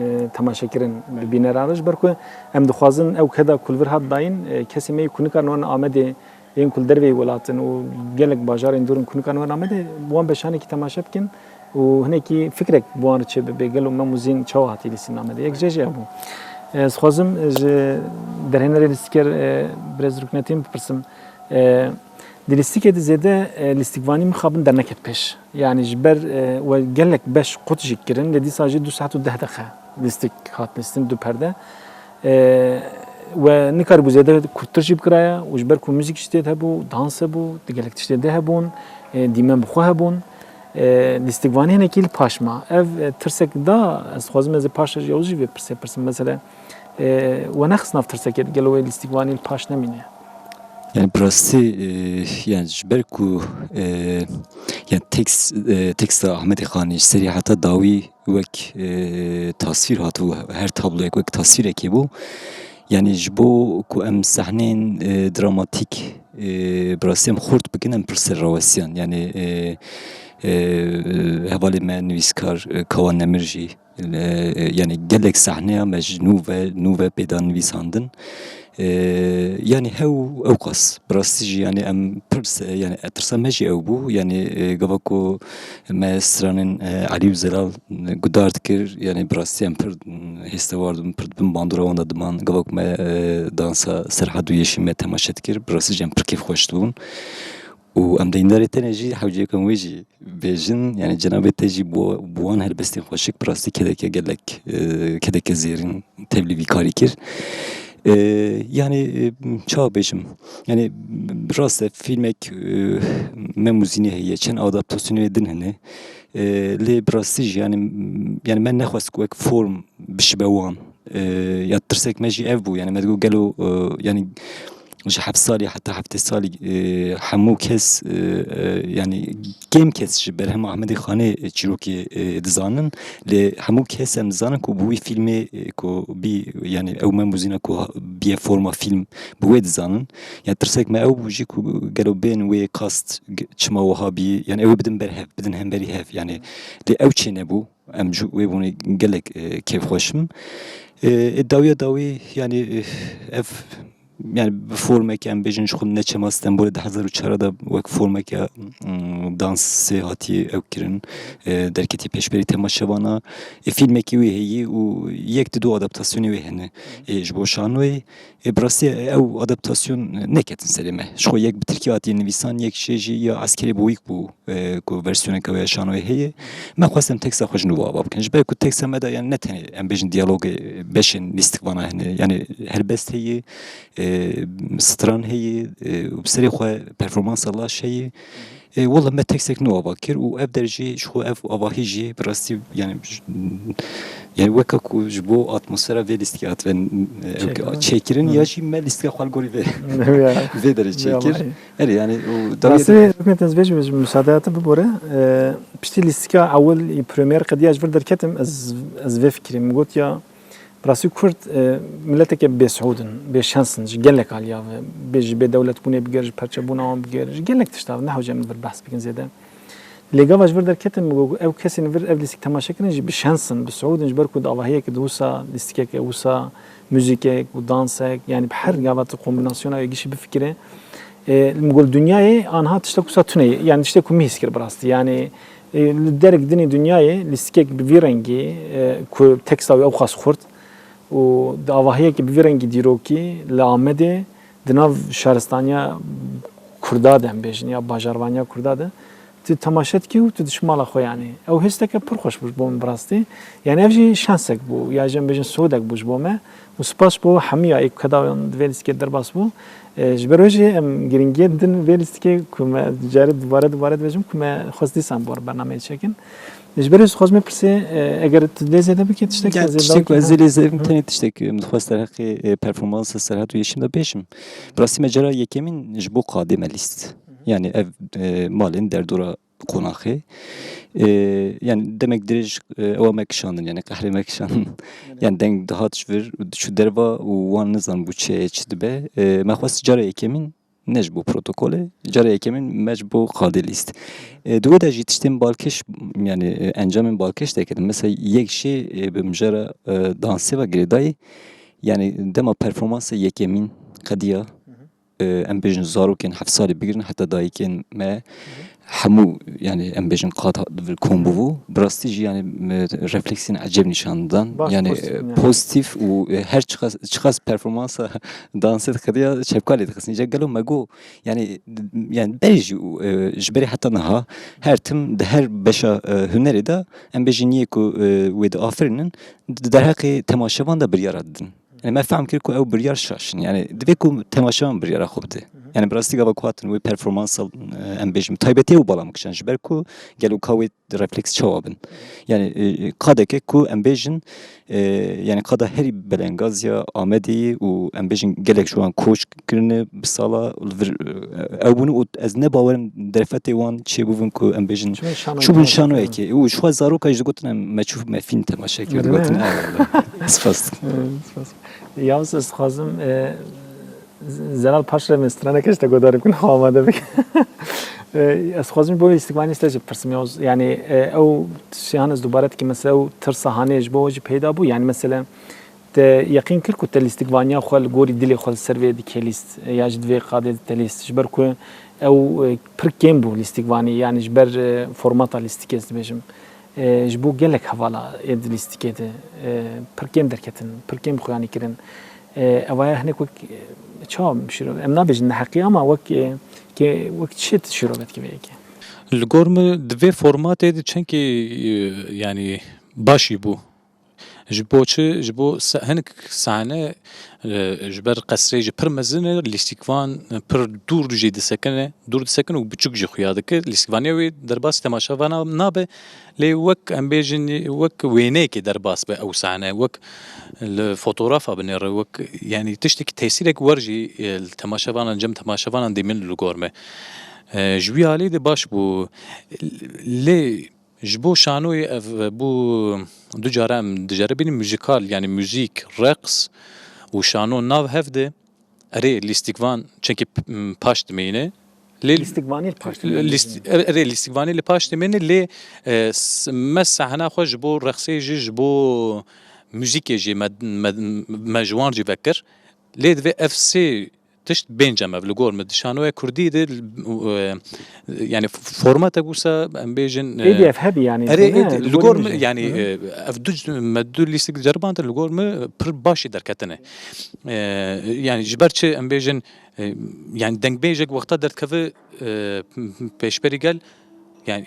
e, temaşekirin, bi bîneran re, ji ber ku em dixwazin ew keda ku li vir hat dayîn, e, kesê me yê ku nikarin werin Amedê, yên ku li derveyî welat in û gelek bajarên dûr in ku nikarin werin Amedê, wan beşanekî temaşe bikin û hinekî fikrek bi wan re çêbibe, gelo Mem û Zîn çawa hatiye lîstin Amedê. Yek jê jî ev bû. Ez dixwazim ji derhênerê lîstikê, e, birêz Ruknetîn bipirsim. E, di lîstikê de zêde, e, lîstikvanî mixabin derneket pêş. Yanî ji ber, e, we gelek beş qut jî kirin, lê dîsa jî du saet û deh deqe lîstik hat lîstin, du perde. E, we nikaribû zêde kurtir jî bikiraya û ji ber ku muzîk jî tê de hebû, dans hebû, di gelek tiştê de hebûn, e, dîmen bi xwe hebûn. E, lîstikvanî hinekî li paş ma. Ev, e, tirsek da, ez dixwazim ez ê paşê jî ew jî vê pirsê pirsim. Mesele, e, we nexist nav tirsekê de, gelo wê lîstikvanî li paş nemîne? Yani bi rastî, e, yani ji ber ku, e, yani tekst, e, teksta Ahmedê Xanî ji serî heta dawî wek, e, tasvîr hatibû, her tabloyek wek tasvîrekê bû. Yani ji bo ku em sahneyên, e, dramatîk, e, bi rastî em xurt bikin, em pir serrawestiyan. Yani, e, e, hevalê me nivîskar, e, Kawan Nemir jî, e, yani gelek sahneya me ji nû ve, nû ve pê da nivîsandin. E, yani hew ew qas. Bi rastî jî yani em pir se-, yani tirsa me jî ew bû. Yani, e, gava ku me stranên, e, Elî û Zelal, e, guhdar dikir, yani bi rastî em pir, e, hêstewar dibin, pir dibin bandora wan de diman. Gava ku me, e, dansa Serhad û Yeşî me temaşe dikir, bi rastî jî em pir kêfxweş dibûn. û em deyndarê te ne jî hewceyê ku em wê jî bêjin, yani cenabê te jî bo, bo wan helbestên xweşik bi rastî kedeke gelek, e, kedeke zêrîn tevlî vî karî kir. E, yani, e, çawa bêjim? Yani rast e, fîlmek, e, Mem û Zînê heye, çend adaptasyonê din hene. E, lê bi rastî jî yani, yani me nexwest ku wek form bişibe wan. E, ya tirsek me jî ev bû, yani me digot gelo, e, yani ji heft salî heta heftê salî, e, hemû kes, e, e, yani kêm kes ji berhema Ahmedê Xanê, e, çîrokê, e, dizanin. Lê hemû kes em dizanin ku bi wî fîlmê, e, ku bî, yani ew Mem û Zîna ku ha-, bîye forma fîlm, bi wê dizanin. Yani tirsek me ew bû jî ku gelo bên wê kast g-, çima wiha bî, yani ew ê bidin ber hev, bidin hemberî hev, yani lê ew çê nebû. Em ji wê bûnê gelek, e, kêfxweş im. E, e, dawiya dawî, yani, e, ev, yani bi formekê em bêjin ji xwe neçema Stenbolê di hezar û çar de wek formeke, mm, dansê hatiye ew kirin. E, derketî pêşberî temaşevana. E, fîlmekî wê heye û yek di du adaptasyonê wê hene, e, ji bo şanoyê. E, bi rastî ew adaptasyon neketin serê me. Ji xwe yek bi tirkî hatiye nivîsan, yek jê jî ya Eskerê Boyîk bû, e, ku versiyoneke wê ya şanoyê heye. Me xwest em teksta xwe ji nû ava bikin. Ji ber ku teksta me de, yani ne tenê em bêjin diyalogê, e, beşên lîstikvana hene. Yani helbest heye, e, stran heye, e, û bi serê xwe performansa laş heye. E, wela me tekstek nû ava kir û ev der jî ji xwe ev avahî jî bi rastî, yani, j-, yani weke ku ji bo atmosfera vê lîstikê hatibe, e, ew çêkirin, ya jî me lîstika xwe li gorî vê, vê derê çêkir. Erê, yani, û dawiyê rastî de wê hikûmetên ez vê jî, ji misadeya te bibore, e, piştî lîstika ewil, premiyer qediya ji vir derketim, ez, ez vê fikirî min got ya, Bi rastî Kurd, e, mileteke bêsiûd in, bêşens in, ji gelek aliya ve, bê ji bêdewletbûnê bigir, ji perçebûna wan bigir, ji gelek tişta ve, nehewce em li vir behs bikin zêde. Lê gava ji vir derketin, min got, ew kesên vir ev lîstik temaşe kirin jî bi şens in, bi siûd in, ji ber ku di avahiyeke di wisa, lîstikeke wisa, muzîkek û dansek, yani bi her gava tu kombînasyona wê gişî bifikire, e, min got, dinyayê anha tiştek wisa tune ye, yani tiştek ku min hîs kir bi rastî, yani, e, li derek dinê dinyayê lîstikek bi vî rengî, e, ku teksta wî ew xas xurt û di avahiyekî bi vî rengî dîrokî li Amedê di nav şaristaniya Kurda de em bêjin ya bajarvaniya Kurda de, tu temaşe dikî û tu diçî mala xwe, yani. Ew hêsteke pir xweş bû ji bo min bi rastî. Yani ev jî şansek bû, ya jî em bêjin siûdek bû ji bo me. Û spas bo hemiya ê ku kedayan di vê lîstikê derbas bû. E, ji ber wê jî em giringiyê didin vê lîstikê ku me carê dubare dubare dibêjim ku me xwest dîsan bi we re bernameyê çêkin. Ji ber wê dixwazim pirsê, e, eger tu lê zêde bikî tiştek. Ya, tiştek ku ez ê lê zêde bikim, tenê tiştek, e, min dixwest derheqê, e, performansa Serhat û Yeşîm de bêjim. Bi rastî me cara yekemîn ji bo qadê me lîst. Yani ev, e, malên derdora qonaxê. E, yani demek dirêj, e, ewa me kişandin, yani qehrê me kişandin. Yani deng dihat ji vir û diçû derva û wan nizan bû çi ye, çi dibe. E, me xwest cara yekemîn ne ji bo protokolê, cara yekemîn me ji bo qadê lîst. E, di wê de jî tiştên balkêş, yani, e, encamên balkêş derketin. Mesela yek jê, e, bi mijara, e, dansê ve girêdayî, yani dema performansa yekemîn qediya, e, em bêjin zarokên heft salî bigirin heta dayikên me, hemû, yani em bêjin qad ha-, li vir kom bûbû. Bi rastî jî, yani, me refleksên ecêb nîşan dan. Baş, yani, pozîtîf, e, yani, pozîtîf û, e, her çiqas, çiqas performansa dansê diqediya çepka lê dixistin. Îca gelo me got, yani, yani berê jî û, e, ji berê heta niha her tim di her beşa, e, hunerê de em bêjin yê ku, e, wê diafirînin, di derheqê temaşevan de biryara didin. Yani me fehm kir ku ew biryar şaş in. Yani divê ku temaşevan biryara xwe bide. Hı hı. Yani bi rastî gava ku hatin wê performansa, e, em bêjin, taybetê û bala min kişand. Ji ber ku gelo ka wê refleks çawa bin. Yani, e, qadeke ku em bêjin, e, yani qada herî belengaz ya Amedê û em bêjin gelek ji wan koç kirine bi sala li vir, e, ew bûne û ez ne bawerim derfetê wan çêbûbin ku em bêjin çûbin şanoyekê. Çûbin şanoyekê. Û ji xwe zaroka jî digotin em me çû me fîlm temaşe kir. Digotin, "Eyvallah." Spas dikim. Evet, spas. Yalnız ez dixwazim, e, Z-, Zelal Paşa me straneke ji te guhdar bikin, xwe amade bike. E, ez dixwazim bo lîstikvanî te jî pirsim, ya, yani, e, ew tiştiyan ez dubare dikim, mesela ew tirsa hanê ji bo we jî peyda bû, yani mesela te yeqîn kir ku te lîstikvaniya xwe li gorî dilê xwe li ser vê dikê lîst, e, ya jî di vê qadê dite lîst, ji ber ku ew, e, pir kêm bû lîstikvanî, yani ji ber, e, formata lîstikê ez dibêjim. E, ji bo gelek hevala ê di lîstikê de, e, pir kêm derketin, pir kêm xuyanî kirin. E, evaya hinek wek, e, çawa bişîro, em nabêjin neheqî ama wek, e, Kê wek çi tu şîrove dikî vê yekê? Li gor min di vê formatê de çenkî, e, yanî baş jî bû. Ji bo çi? Ji bo se-, hinek sahne, e, ji ber qesrê jî pir mezin e, lîstikvan, e, pir dûr jî disekine, dûr disekine û biçûk jî xuya dike. Lîstikvaniya wê derbasî temaşevana nabe, lê wek, em bêjin, wek wêneyekê derbas be ew sahne, wek li fotografa binêre, wek, yanî tiştekî tesîrek wer jî, e, li temaşevanan, cem temaşevanan dîmin li gor me. E, ji wî alî de baş bû. Lê ji bo şanoyê ev bû du cara em diceribînin, muzîkal, yanî muzîk, reqs û şano nav hev de. Erê, lîstikvan çekî p-, m, paş dimîne. Lê Lîstikvanî li paş dimîne. Lîst-, erê, erê, lîstikvanî li paş dimîne, lê, e, s-, me sahna xwe ji bo reqsê jî, ji bo muzîkê jî me, me, me ji wan jî vekir. Lê divê ev sê tişt bên cem ev li gor min. Di şanoya kurdî de, e, yanî f-, formatek wisa em bêjin, e, Êdî ev hebî yanî, erê, ne, êdî li li gor gorî min min jî. Yanî, Hı hı. E, ev du c-, me du lîstik ceriband li gor min pir baş jî derketine. E, yanî ji ber çi em bêjin, e, yanî dengbêjek wexta derdikeve, e, pêşberî gel, yanî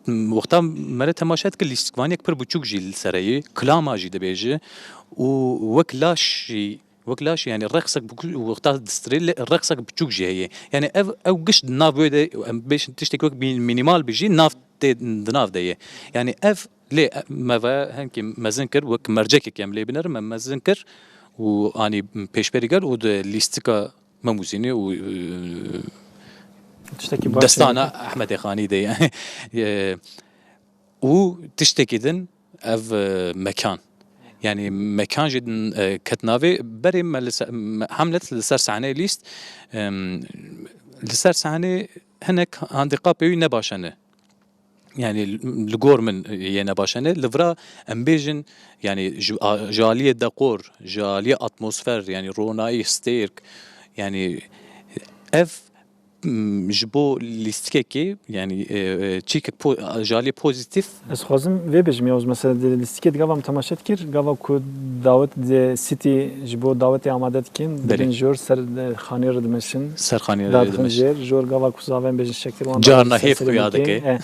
m-, wexta mere temaşe dike lîstikvaniyek pir biçûk jî li ser heye, kilama jî dibêje û wek laş jî Wek laş, yanî reqsek bi ku-, wexta distirê lê reqsek biçûk jî heye. Yanî ev, ew giş di nav wê de, em bêjin tiştek wek mî-, mînîmal bi jî nav tê, di nav de ye. Yanî ev lê, e, me ve henkî mezin kir, wek mercekek em lê binerin, me mezin kir û anî pêşberî gel û di lîstika Memûzînê û, e, Tiştekî baş destana heye. Ehmedê Xanî de ye. E, û tiştekî din ev, e, mekan. Yanî mekan jî din, e, ket navê. Berê me li ser, me, Hamlet li ser sahneyê lîst. Em, li ser sahnê hinek handîqapê wî nebaş hene. Yanî li gor min yê nebaş hene. Li vira em bêjin, yanî ji, a, ji aliyê dekor, ji aliyê atmosfer, yanî ronayî, stêrk, yanî ev m, ji bo lîstikekê, yanî, e, e, çîkek po-, ji aliyê pozîtîf. Ez xwazim vê bêjim ya, mesela di lîstikê di gava em temaşe dikir, gava ku dawet di sîtî ji bo dawetê amade dikin, Belê. Dibin jor ser, e, xanê re dimeşin. Ser xanê re Dadixin dimeşin. Jêr, jor gava ku zavên bêjin şekil wan Carna davêt ser heyv xuya selemekê. Dike. E,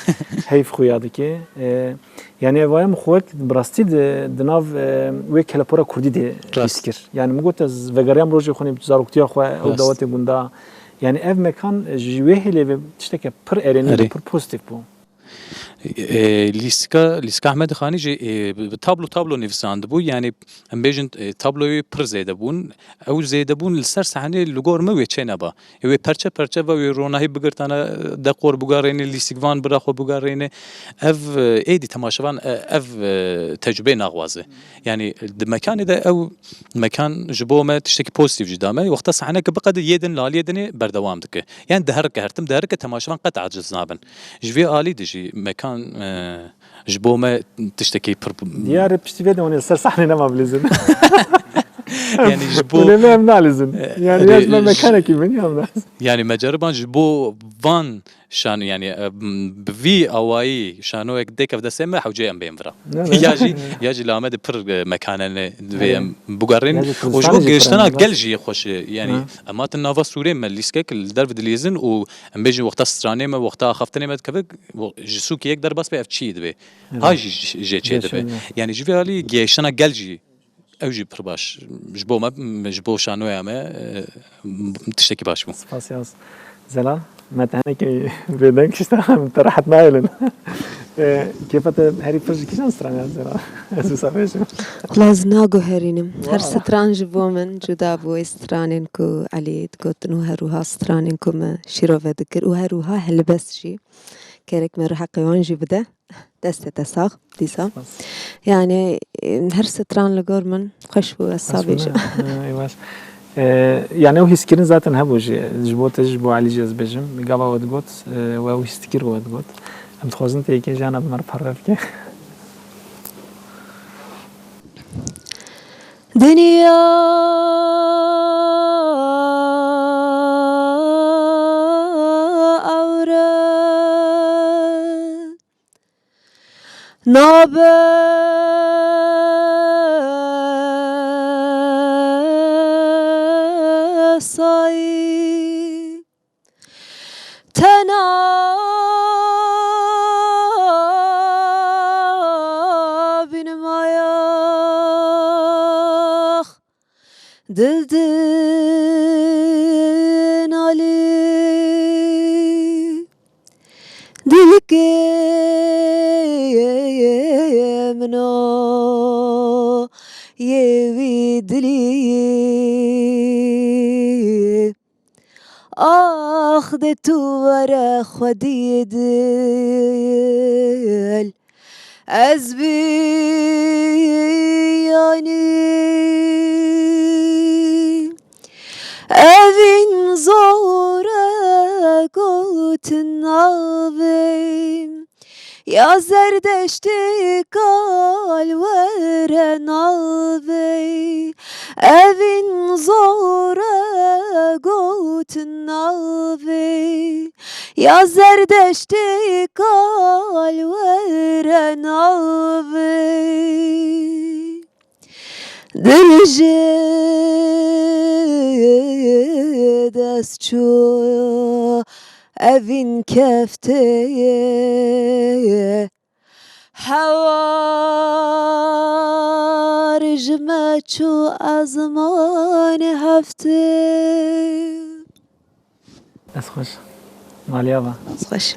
heyv xuya dike. E, yanî ev waya min xwe wek bi rastî di, di nav, e, wê kelepora kurdî de Rast. Hîs kir. Yanî min got ez vegeriyam rojê xwe nê zaroktiya xwe ew Rast. Dawetê gunda. Yanî ev mekan ji wê hêlê ve tişteke pir erênî Erê. Pir pozîtîf bû. E, lîstika, lîstika Ehmed Xanî jî, e, bi, bi tablo tablo nivîsandibû. Yanî em bêjin, e, tabloyê pir zêde bûn. Ew zêde bûn li ser sahneyê li gor me wê çê neba. E, wê perçe perçe ve wê ronahî bigirtana, e, dekor bigarêne, lîstikvan bira xwe bigarêne. Ev, e, êdî temaşevan, e, ev, e, tecrubeyê naxwaze. Yanî di mekanê de ew mekan ji bo me tiştekî pozîtîf jî da me. Wexta sahneke biqede yê din li aliyê dinê berdewam dike. Yanî diherike hertim, diherike temaşevan qet aciz nabin. Ji vê alî de jî mekan, e, ji bo me tiştekî pir Diyar e, piştî vê de hûn ê li ser sahnê nema bilîzin. Yanî ji bo Hûn ê me em nalîzin. E, Yanî ya ji me e, mekanekî min ya em nalîzin. Yanî me ceriban ji bo van şan, yanî, e, bi vî awayî şanoyek dêkev destê me, hewce em bên vira. Ne, ne. Ya jî, ya jî li Amedê pir, e, mekanene divê Erê. Em bigarîn. Ya jî Û ji Kurdistanê bo jî gihiştana pir gel jî xweş e. Yanî Ha. em hatin nava sûrê me lîskek li derve dilîzin û em bêjin wexta stranê me, wexta axaftinê me dikeve, wo-, ji sûkê yek derbas be ev çi divê. Erê. Ha jî ji-, jê çê Jê dibe. çê dibe. Yanî ji vê alî gihiştana gel jî Ew jî pir baş. Ji bo me, ji bo şanoya me, e, tiştekî baş bû. Spas yaz. Zelal, me te hinekî bêdeng kişta, em te rehet nayêlin. E, kêfa te herî pir ji kîjan stran e Zelal? Ez wisa bêjim. Wela ez naguherînim. Her Wow. Stran ji bo min cuda bû. Ê stranên ku Elî digotin û her wiha stranên ku me şîrove dikir û her wiha helbest jî. Gerek me re heqê wan jî bide. Destê te sax, dîsa. Spas. Yani, e, her stran li gor min xweş bû, ez sa Xweş bû, bêjim. Ne? Ne, ê baş. E, yani ew hîskirin zaten hebû jî. Ji bo te, ji bo Elî jî ez bêjim. Gava we digot, e, we ew hîs dikir we digot. Em dixwazin te yekê jana bi me re parve bike. Dinya ewre nabe sayî. Dil din alî, dilkê min o, yê wî dilî. Ax de tu were xwediyê dil, ez biyanî. Evîn zor e gotin navê, ya Zerdeştê kal were navê. Evîn zor e gotin navê, ya Zerdeştê kal were navê. Dil ji dest çû, evîn keftê ye. Hewar ji me çû, ezmanê heftê. Ez xweş. Maliya va. Ez xweş.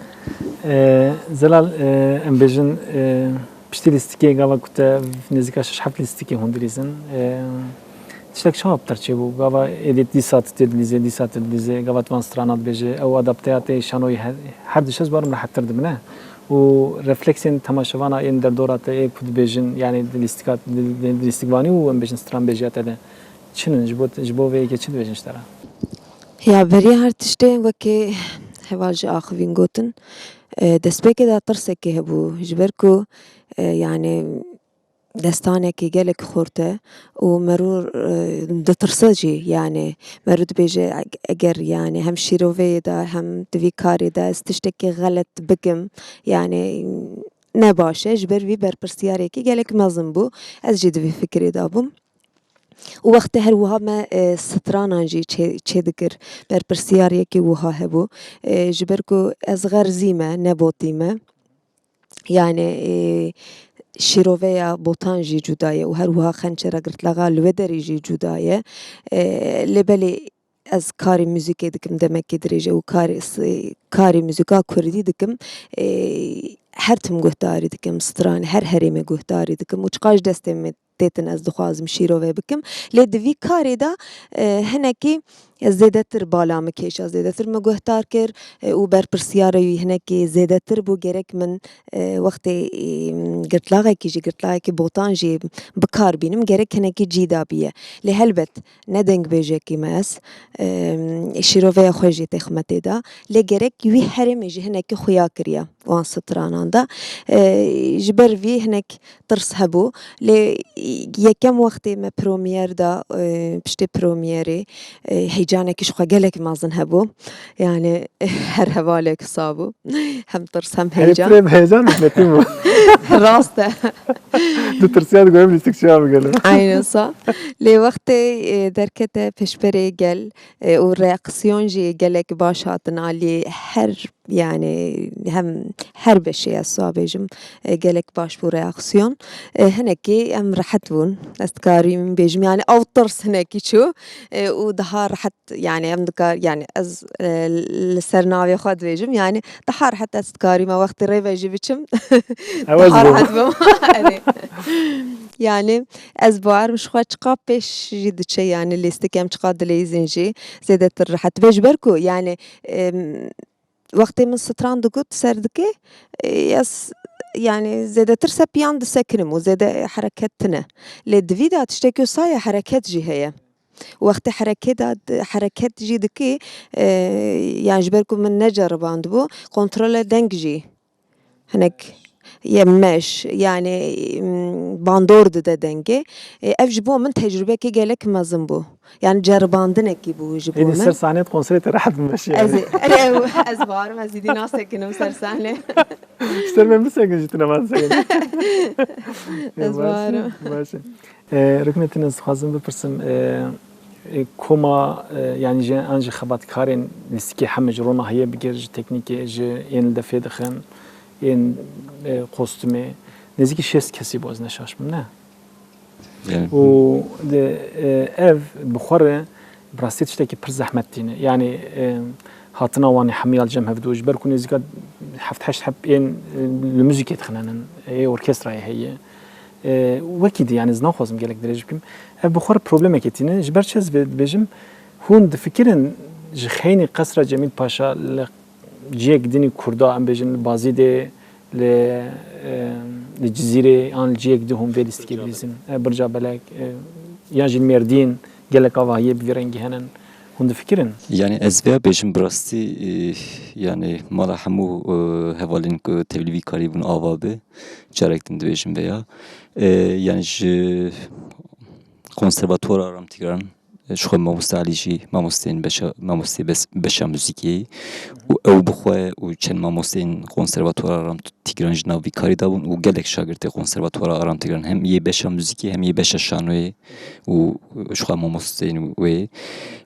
Ee, Zelal, e, em bêjin, e, piştî lîstikê gava ku te nêzîka şeş heft lîstikê hûn dilîzin. E, tiştek çawa bi te re çêbû? Gava êdî dîsa tu tê dilîzê, dîsa tu dilîzê, gava tu van strana dibêjê, ew adapteya te şanoyî he-, her diş ez barim rehettir dibine. Û refleksên temaşevana ên derdora te ê ku dibêjin, yanî di lîstika, di, di, di lîstikvanî û em bêjin stranbêjiya te de çi nin? Ji bo, ji bo vê yekê çi dibêjin ji te re? Ya, beriya her tiştê wekî heval ji axivîn gotin, e, destpêkê de tirsekê hebû, ji ber ku, e, yanî destanekî gelek xurt e û merû, e, ditirse jî, yanî merû dibêje, eg-, eger, yanî hem şîroveyê de hem di vî karê de ez tiştekî xelet bikim, yanî ne baş e, ji ber vî berpirsiyarêkî gelek mezin bû. Ez jî di vî fikirê de bûm. Û wextê her wiha me, e, stranan jî çê-, çêdikir. Berpirsiyariyekî wiha hebû. E, ji ber ku ez xerzî me, ne botî me. Yanî, e, şîroveya botan jî cuda ye û her wiha xençera girtlaxa li wê derê jî cuda ye. E, lê belê ez karê muzîkê dikim demekê dirêj e û karê s-, karê muzîka kurdî dikim. E, her tim guhdarî dikim, stranê her herêmê guhdarî dikim û çiqas ji destê min têtin ez dixwazim şîrove bikim. Lê di vî karê de, e, hinekî zêdetir bala min kêşa, zêdetir min guhdar kir, e, û berpirsiyara wî hinekî zêdetir bû. Gerek min, e, wextê, e, girtlaxekî jî, girtlaxekî botan jî bi kar bînim, gerek hinekî cî dabiye. Lê helbet ne dengbêjekî me ez, e, şîroveya xwe jî têxime tê de. Lê gerek wî herêmê jî hinekî xuya kiriye wan stranan de. E, ji ber vî hinek tirs hebû. Lê yekem wextê me promyer da, e, piştê promyerê, e, heyecanekî ji xwe gelek mezin hebû. Yani her hevalek sa bû. Hem tirs hem Herî heyecan. Pirê bi heyecan hikmetî bû. Rast e. Ditirsiya digoyim lîstik çiya bigelo. Aynen sa. Lê wextê, e, derkete pêşberê gel, e, û reaksiyon jî gelek baş hatin alî her Yani hem her beşê ez sa bêjim, e, gelek baş bû reaksiyon. E, hinekî em rehet bûn. Ez dikarîm bêjim, yani ew tirs hinekî çû, e, û daha rehet, yani em dikar, yani ez, e, li ser navê xwe dibêjim, yani daha rehet ez dikarîme wextê rêve jî biçim. Ew ez Daha bûm. Rehet bûm. Erê. Yani ez bawerim ji xwe çiqa pêş jî diçe, yani lîstik em çiqa dileyîzin jî zêdetir rehet bê. Ji ber ku yani, em, Wextê min stran digot ser dikê, e, ez, yani zêdetir sepiyan disekinim û zêde hereket tine. Lê di vî de tiştekî wisa ye, hereket jî heye. Wextê hereket de, hereket jî dikî, e, yani ji ber ku min neceribandibû, kontrola deng jî hinek ye meş, yani, m, bandor dide dengê. E, ev ji bo min tecrubekê gelek mezin bû. Yani ceribandinekî bû ji bo Êdî min. Ser sahneyê konserê te rehet bimeşe Ez, yani. Ê, ez barim, ez êdî nasekinim ser sahnê. Ji ser me bisekin jî tu nema disekin. Ez Baş e, barim. Baş e. E, Ruknettin, ez dixwazim bipirsim, e, e, koma, e, yani jî an jî xebatkarên lîstikê heme ji ronahiyê bigir, ji teknîkê, ji ên li defê dixin, ên, e, kostümê, nêzîkî şêst kesî bû, ez ne şaş bim, ne? Yani, û de, e, ev bi xwe re bi rastî tiştekî pir zehmet tîne. Yanî, e, hatina wan hemû ya li cem hevdu ji ber ku nêzîka heft heşt heb ên, e, li muzîkê dixînin, ê orkestrayê heye. E, wekî dî, yanî ez naxwazim gelek dirêj bikim. Ev bi xwe re problemekê tîne. Ji ber çi ez vê dibêjim? Hûn difikirin ji xeynî Qesra Cemîl Paşa li ciyek dinî Kurda, em bêjin li Bazîdê, li, e, li Cizîrê an li ciyek di hûn vê lîstikê bilîzin. E, Birca Belek, e, yan jî li Mêrdîn gelek avahiyê bi vî rengî hene. Hûn difikirin? Yani ez vêya bêjim bi rastî, e, yani mala hemû, e, hevalên ku tevlî vî karî bûn ava bi. Carek din dibêjim vêya. E, yani ji konservatuara Aram Tigran, e, ji xwe mamoste Elî jî mamosteyên beşa, mamosteyê bes-, beşa muzîkê û ew bi xwe û çend mamosteyên konservatuara Aram Tigran ji nav vî karî de bûn û gelek şagirtê konservatuara Aram Tigran hem yê beşa muzîkê hem yê beşa şanoyê û ji xwe mamosteyên wê.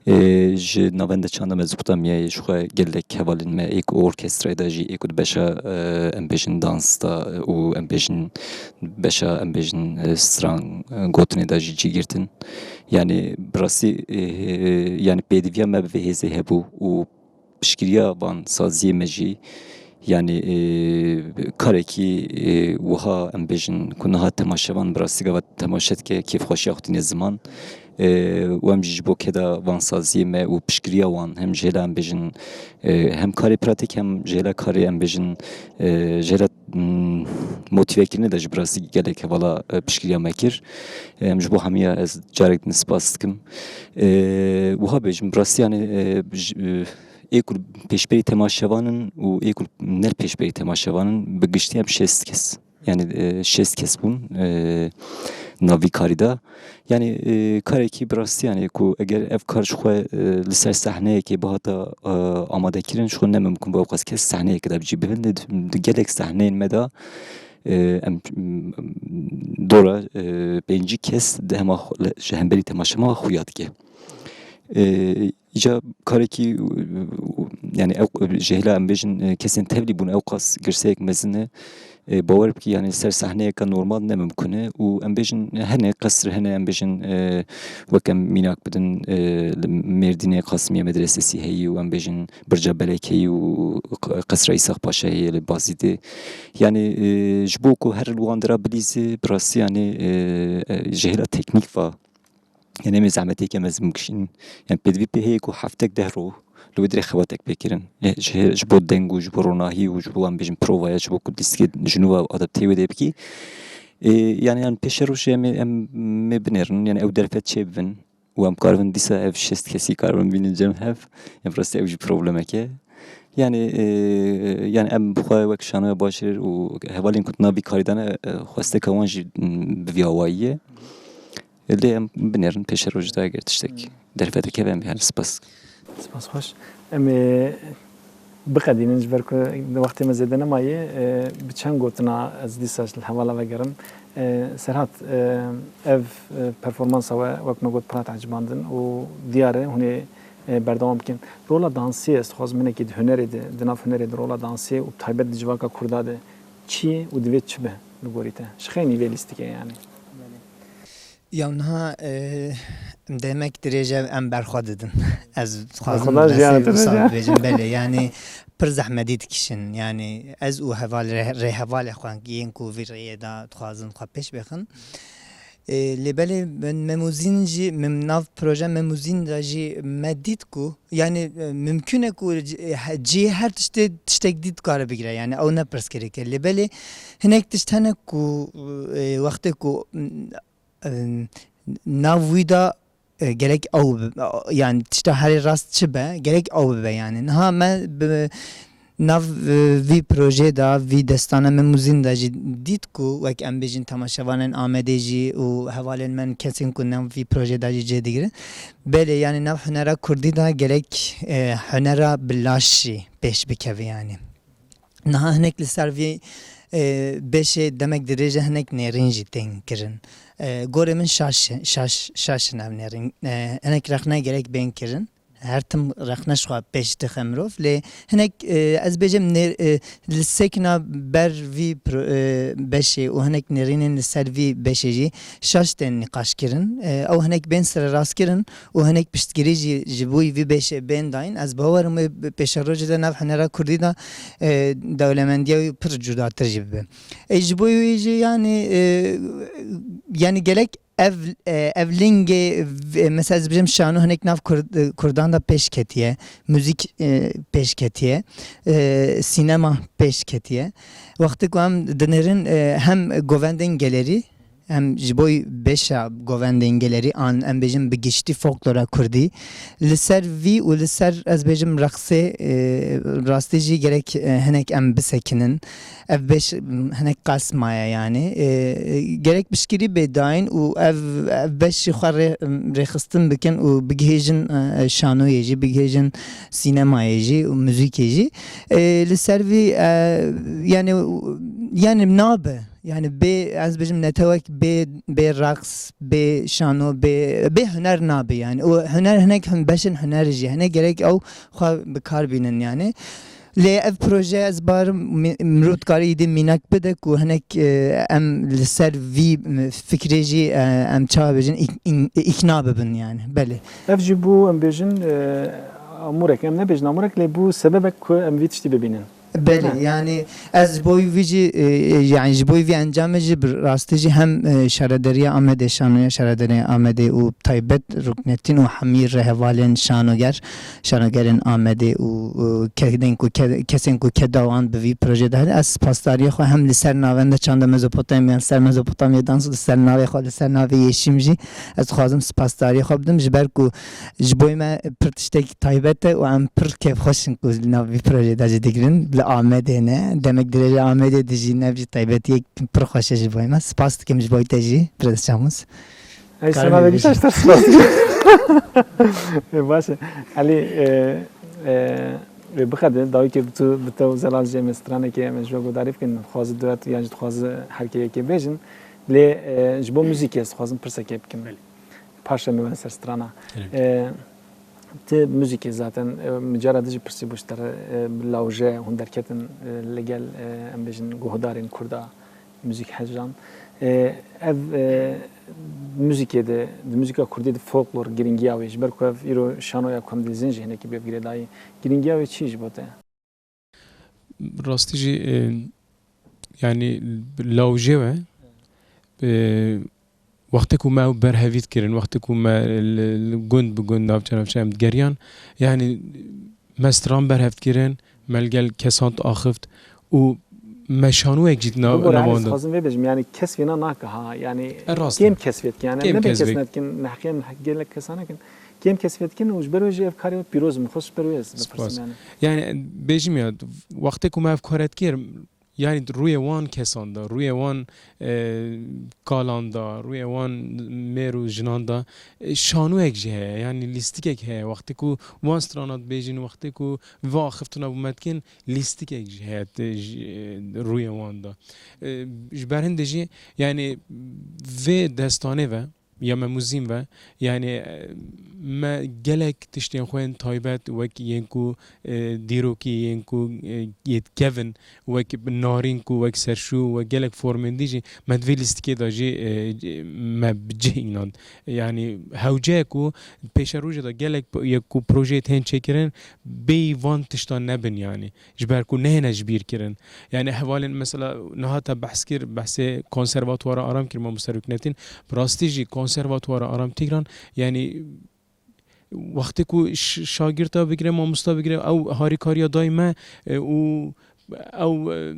E, ji navenda çanda Mezopotamyayê ji xwe gelek hevalên me ê ku orkestrayê de jî ê ku di beşa, e, em bêjin dans de û em bêjin beşa em bêjin, e, stran, e, gotinê de jî cî girtin. Yani bi rastî, e, yani pêdiviya me bi vê hêzê hebû û piştgiriya van saziyê me jî, yani, e, karekî, e, wiha em bêjin ku niha temaşevan bi rastî gava temaşe dike kêfxweşiya xwe tîne ziman. E, û em jî ji bo keda van saziyê me û piştgiriya wan hem ji hêla em bêjin, e, hem karê pratîk hem ji hêla karê em bêjin, e, ji hêla, mm, motîvekirinê de jî bi rastî gelek hevala, e, piştgiriya me kir. E, em ji bo hemiya ez carek din spas dikim. E, wiha bêjim, bi rastî yani, e, ji, e, ê ku pêşberî temaşevan in û ê ku ne pêşberî temaşevan in, bi giştî em şêst kes. Yani, e, şêst kes bûn, e, nav vî karî de. Yani, e, karekî bi rastî yani ku eger ev kar ji xwe, e, li ser sehneyekê bihata, e, amadekirin, ji xwe ne mimkun bû ew qas kes sehneyeke de bi cî bibin. Di, di gelek sehneyên me de, e, em, dora, e, pêncî kes di hema xwe, ji hemberî temaşevan xuya dike. E, Îca karekî, yani ew, ji hêla em bêjin, e, kesên tevlî bûn, ew qas girseyek mezin e. E, bawer bikî, yani ser sehneyeke normal ne mimkun e û em bêjin hene qesr hene, em bêjin, e, wek em mînak bidin, e, li Mêrdînê Qasimiye Medresesî heyî û em bêjin Birca Belek heyî û Q-, Qesra Îsaq Paşa heye li Bazîdê. Yani, e, ji bo ku her li wan dira bilîze, bi rastî yani, e, e, ji hêla teknîk va, yani em ê zehmeteke mezin bikişînin. Yani pêdivî pê heye ku heftek deh roj li wê dirê xebatek pê kirin. E, ji, ji bo deng û ji bo ronahî û ji bo em bêjin provaya, ji bo ku lîstikê ji nû ve adapteyê wê dê bikî. E, yani, yani pêşerojê em ê, em, em ê binêrin, yani ew derfet çê bibin û em karibin dîsa ev şêst kesî karibin bînin cem hev. Em rastî ew jî problemek e. Yani, e, yani em bi xwe wek şanoya Başêr û hevalên ku di nav vî karî de ne, e, xwesteka wan jî, m, bi vî awayî ye. Lê em binêrin pêşerojê de eger tiştek derfeteke be em, yani spas. Spas xweş. Em ê biqedînin ji ber ku wextê me zêde nemaye, e, bi çend gotina ez dîsa ji hevala vegerim. E, Serhat, e, ev, e, performansa we wek me got pira te ecibandin û diyar e hûn ê, e, berdewam bikin. Rola dansê, ez dixwazim hinekî di hunerê de, di nav hunerê de rola dansê û bi taybet di civaka Kurda de çi ye û divê çi be li gorî te? Ji xeynî vê lîstikê yani. Ya niha, e, demek dirêj e em berxwe didin. Ez dixwazim Berxwedar jiyanê destê te wisa bêje. Bibêjim, belê, yani pir zehmetî dikişin. Yani ez û heval rê-, rêhevalê xwe yên ku vî rêyê de dixwazin xwe pêş bêxin. E, lê belê Memûzîn jî, mim-, nav proje Memûzîn de jî me dît ku, yani, e, mimkun e ku c-, e, he-, cihê her tiştê tiştek dî dikare bigire. Yani ew ne pirsgirêk e. Lê belê hinek tişt hene ku, e, wextê ku, e, nav wî de, e, gerek ew bi-, yani tişta herê rast çi be, gerek ew bibe yani. Niha me bi nav, e, vî projeyê de, vî destana Memûzîn de jî dît ku wek em bêjin temaşevanên Amedê jî û hevalên me, kesên ku nav vî projeyê de jî cê digirin. Belê, yani nav hunera kurdî de gerek, e, hunera bi laş jî pêş bikeve yani. Niha hinek li ser vî, e, beşê demek dirêj e, hinek nêrîn jî tên kirin. E, gorê min şaş, şaş, şaş in ev nêrîn. E, hinek rexne gerek bên kirin. her tim rexne ji xwe pêş dixe mirov. Lê hinek, e, ez bêjim nêr-, e, li sekna ber vî pro-, e, beşê û hinek nêrînên li ser vî beşê jî şaş tên nîqaş kirin. E, ew hinek bên sererastkirin û hinek piştgirî jî ji bo vî beşê bên dayîn. Ez bawer im wê pêşerojê de nav hunera kurdî de, e, dewlemendiya wî pir cudatir jî bibe. E, ji bo wî jî, yanî, e, yanî gelek ev, e, ev lingê, v-, mesela ez bijim şano hinek nav Kurd-, e, Kurdan da pêş ketiye, muzîk, e, pêş ketiye, e, sînema pêş ketiye. Wextê ku em dinêrin, e, hem govendên gelerî, em ji bo beşa govendên gelerî an, em bêjin bi giştî folklora kurdî, li ser vî û li ser, ez bêjim, reqsê, e, rastî jî gerek, e, hinek em bisekinin. Ev beş, m, hinek qas maye, yanî. E, e, gerek piştgirî bê dayîn û ev, ev beş jî xwe rê-, rêxistin bikin û bigihêjin, e, şanoyê jî, bigihêjin sînemayê jî û muzîkê jî. E, li ser vî, e, yanî, yanî nabe. Yanî bê, ez bêjim, netewek bê, bê raqs, bê şano, bê, bê huner nabe yanî. Û huner hinek hin beşin huner jî. Hinek gerek ew xwe bi kar bînin yanî. Lê ev proje ez barim mi-, mirov dikare îdî mînak bide ku hinek, e, em li ser vî, m, fikrê jî, e, em çawa bêjin, îk-, în-, îkna bibin yanî. Belê. Ev jî bû, em bêjin, e, amûrek, em nebêjin amûrek, lê bû sebebek ku em vî tiştî bibînin. Belê, ne? Yanî ez ji bo vî jî, e, e, yanî ji bo vî encamê jî bi rastî jî hem, e, Şarederiya Amedê, Şanoya Şarederiya Amedê û taybet Ruknettin û hemî rêhevalên şanoger, şanogerên Amedê û, û kedên ku ke-, kesên ku keda wan bi vî projê de hene, ez spasdariyê xwe hem li ser navenda çanda Mezopotamya, li ser Mezopotamya dans û li ser navê xwe, li ser navê Yeşim jî ez dixwazim spasdariyê xwe bidim, ji ber ku ji bo me pir tiştekî taybet e û em pir kêfxweş in ku li nav vî projê de jî digirin. Li Amedê ne, demek dirêj e Amedê dijî, ev jî taybetiyek pir xweş e ji bo me. Spas dikim ji bo te jî, Pir Şamûs. Ey, Karim sana da Bey. Güzel işte spas. E, baş e. Ali, e, e, e, bixede, dawî kir bi tu, bi te û Zelal jî em ê stranekê em ê ji we guhdarî bikin. Dixwazi duet yan jî dixwazi her kê yekê bêjin. Lê, e, ji bo muzîkê ez dixwazim pirsekê bikim. Belê. Paşê me were ser strana. Gelek. E, ti muzîkê zaten, e, min cara dijî pirsî bû ji te re, e, bi lawje hûn derketin, e, li gel, e, em bêjin guhdarên kurda, muzîk hejran. E, ev, e, muzîkê de, di muzîka kurdî de folklor girîngiya wê, ji ber ku ev îro şanoya ku em dilîzin jî hinekî bê bi girêdayî. Girîngiya wê çi ji bo te? Rastî jî, e, yanî lawjê we, e, wextê ku me ew berhevî dikirin, wextê ku me li, li gund bi gund, navçe navçe em digeriyan, yanî me stran berhev dikirin, me li gel kesan diaxift û me şanûyek jî di nav-, Bibore, nava wan de. Dixwazim vê bêjim, yanî kes vêna nake ha, yanî E, rast e. Kêm kes vê dikin, yanî Kêm ne kes kes vê. Nedikin, neheqiyê gelek kesan nekin. Kêm kes vê dikin û ji ber wê jî ev karê we pîroz in, xweş ji ber wê ez Spas. Bipirsim yanî. Yanî, bêjim ya, wextê ku me ev kare dikir, yanî rûyê wan kesan de, rûyê wan, e, kalan de, rûyê wan mêr û jinan de, e, şanûyek jî heye, yanî lîstikek heye. Wextê ku wan strana dibêjin, wextê ku va axiftina bo me dikin, lîstikek jî heye te ji, e, rûyê wan de. E, ji ber hindê jî, yanî vê destanê ve, ya me muzîn ve, yanî, e, me gelek tiştên xwe yên taybet wek yên ku, e, dîrokî, yên ku, e, yê dikevin, wek narîn ku, wek serşû, wek gelek formên dî jî me di vê lîstikê de jî, e, me bi cih înan. Yanî hewce ye ku pêşerojê de gelek p-, yek ku projeyê tên çêkirin, bêyî van tiştan nebin yanî. Ji ber ku nehêne ji bîr kirin. Yanî hevalên mesela niha te behs kir, behsê konservatuwara Aram kir, mamoste Ruknettin. Bi rastî jî konservatuwara Aram Tîgran, yanî wextê ku ş-, şagirta bigire, mamosta bigire, ew harîkariya dayî me, e, û ew, e,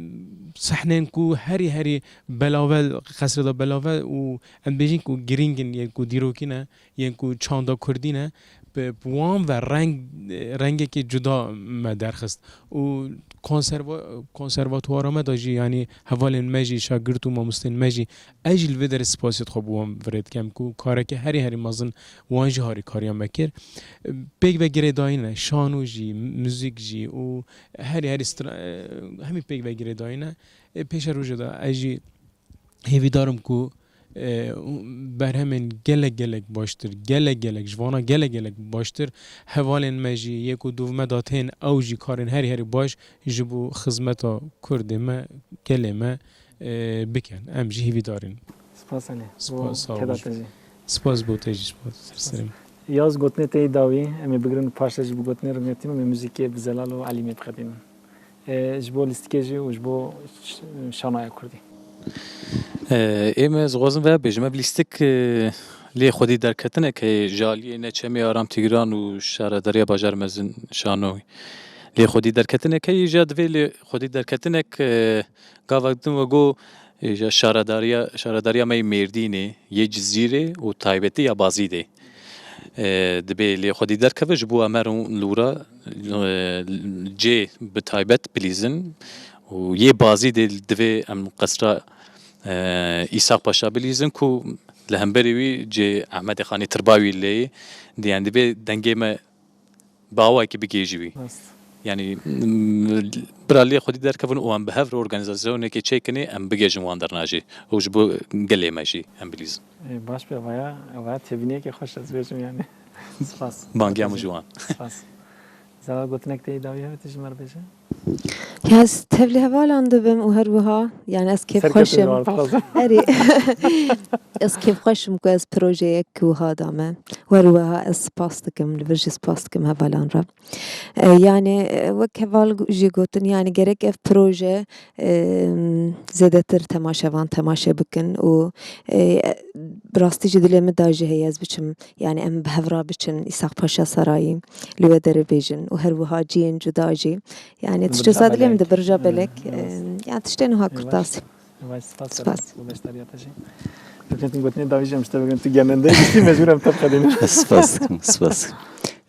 sehnên ku herî herî belave, qesrê de belave û em bêjin ku girîng in, yên ku dîrokî ne, yên ku çanda kurdî ne, bi, bi wan ve reng, rengekî cuda me derxist. Û konserva-, konservatuwara me de jî, yanî hevalên me jî, şagirt û mamostên me jî, ez jî li vê derê spasiyê xwe bi wan virê dikem ku kareke herî herî mezin wan jî harîkariya me kir. Pêk ve girêdayî ne, şano jî, muzîk jî û herî herî stra-, hemî pêk ve girêdayî ne. Ê pêşerojê de ez jî hêvîdar im ku e, berhemên gelek gelek baştir, gelek gelek, ji vana gelek gelek baştir. Hevalên me jî yê ku dûv me da tên, ew jî karên herî herî baş ji bo xizmeta Kurdê me, gelê me, e, bikin. Em jî hîvîdar in. Spas Elî. Spas, sağ ol. Spas bo te jî, spas. Ser serê me. Yaz, gotinê te yê dawî, em ê bigirin, paşê jî bi gotinê rûnetîn û bi muzîkê bi Zelal û Elîmê biqedînin. E, ji bo lîstikê jî û ji bo ş-, şanoya kurdî. E, ê me, ez dixwazim ve bêjim, ev lîstik, e, lê xwedî derketinek heye ji aliyê Neçemê Aram Tîgran û Şaredariya Bajar Mezin Şanoyê. Lê xwedî derketinek heye, jî divê lê xwedî derketinek, e, gavek din we got, e, ji şaredariya, şaredariya me yê Mêrdînê, yê Cizîrê û taybetî ya Bazîdê. E, dibê lê xwedî derkeve ji bo em herin lûra, e, cê bi taybet bilîzin û yê Bazîdê divê em qesra, e, Îsaq Paşa bilîzin ku li hemberî wî cê Ehmedê Xanê tirba wî lê ye. Diyan dibê dengê me bi awayekî bigihêjî wî. Rast. Yanî, m, bira lê xwedî derkevin û em bi hev re organîzasyonekê çêkinê, em bigihêjin wan derna jî. Û ji bo gelê me jî em bilîzin. Ê, baş be, vaya, vaya têbîniyekê xweş ez bêjim yanî. Spas. Bangiya min ji wan. Spas. Zelal, gotinek te yê dawî hebe, tu ji me re bêje. Ya ez tevlî hevalan dibim û her wiha, yani ez kêfxweş im. Erê. Ez kêfxweş im ku ez projeyek wiha dame. Wer wiha ez spas dikim, li vir jî spas dikim hevalan re. E, yani, e, wek heval jî gotin, yani gerek ev proje, e, zêdetir temaşevan temaşe bikin û, e, bi rastî jî dilê min da jî heye ez biçim, yani em bi hev re biçin Îsaq Paşa Sarayî, li wê derê bêjin û her wiha ciyên cuda jî. Yani tiştê sa dilê min de, Birca Belek, e, yani tiştên wiha kurtasî. Spas. Spas. Û beşdariya te jî. Ruknettin, gotinê dawî jî em ji te bigirin, tu genende giştî, mecbûr em te biqedînin. Spas dikim, spas dikim.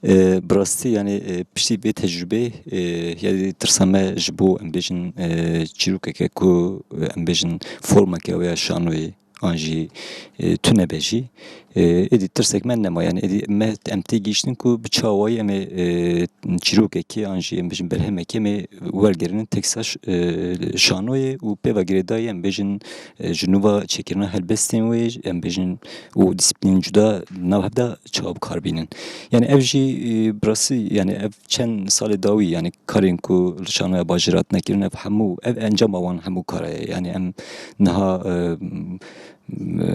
E, bi rastî, yani, e, piştî vê tecrûbeyê, e, yani tirsa me ji bo, em bêjin, e, çîrokeke ku, e, em bêjin formeke wê ya şanoyê an jî, e, tune be jî, e, êdî tirsek me nema. Yani êdî me, em tê gihîştin ku bi çi awayî em ê, e, çîrokekê an jî em bêjin berhemekê em ê wergerînin teksa ş-, e, şanoyê û pê ve girêdayî em bêjin, e, ji nû ve çêkirina helbestên wê, em bêjin, û dîsîplînên cuda nav hev de çawa bi kar bînin. Yani ev jî, e, bi rastî, yani ev çend salê dawî, yani karên ku li şanoya bajêr hatine kirin, ev hemû, ev encama wan hemû kara ye. Yani em niha, e, m-, e,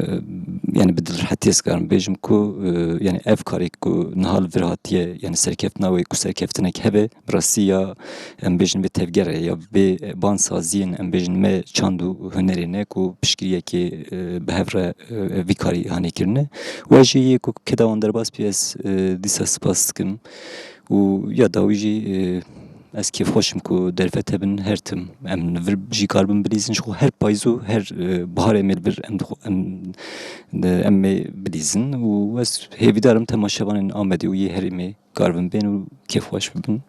yani bi dilrehetiyê ez karim bêjim ku, e, yani ev karê ku niha li vir hatiye, yani serkeftina wê ku serkeftinek hebe, bi rastî ya em bêjin vê tevgerê ya vê bansaziyên em bêjin me çand û hunerê ne ku piştgiriyekê, e, bi hev re, e, vî karî hanê kirine. Û ez jî yê ku keda wan derbas bî ez, e, dîsa spas dikim. Û ya dawî jî, e, ez kêfxweş im ku derfet hebin her tim. Em li vir jî karibin bilîzin, ji xwe her payîz û her, e, biharê em ê li vir em dixwe-, em, em ê bilîzin. Û ez hêvîdar im temaşevanên Amedê û yê herêmê karibin bên û kêfxweş bibin.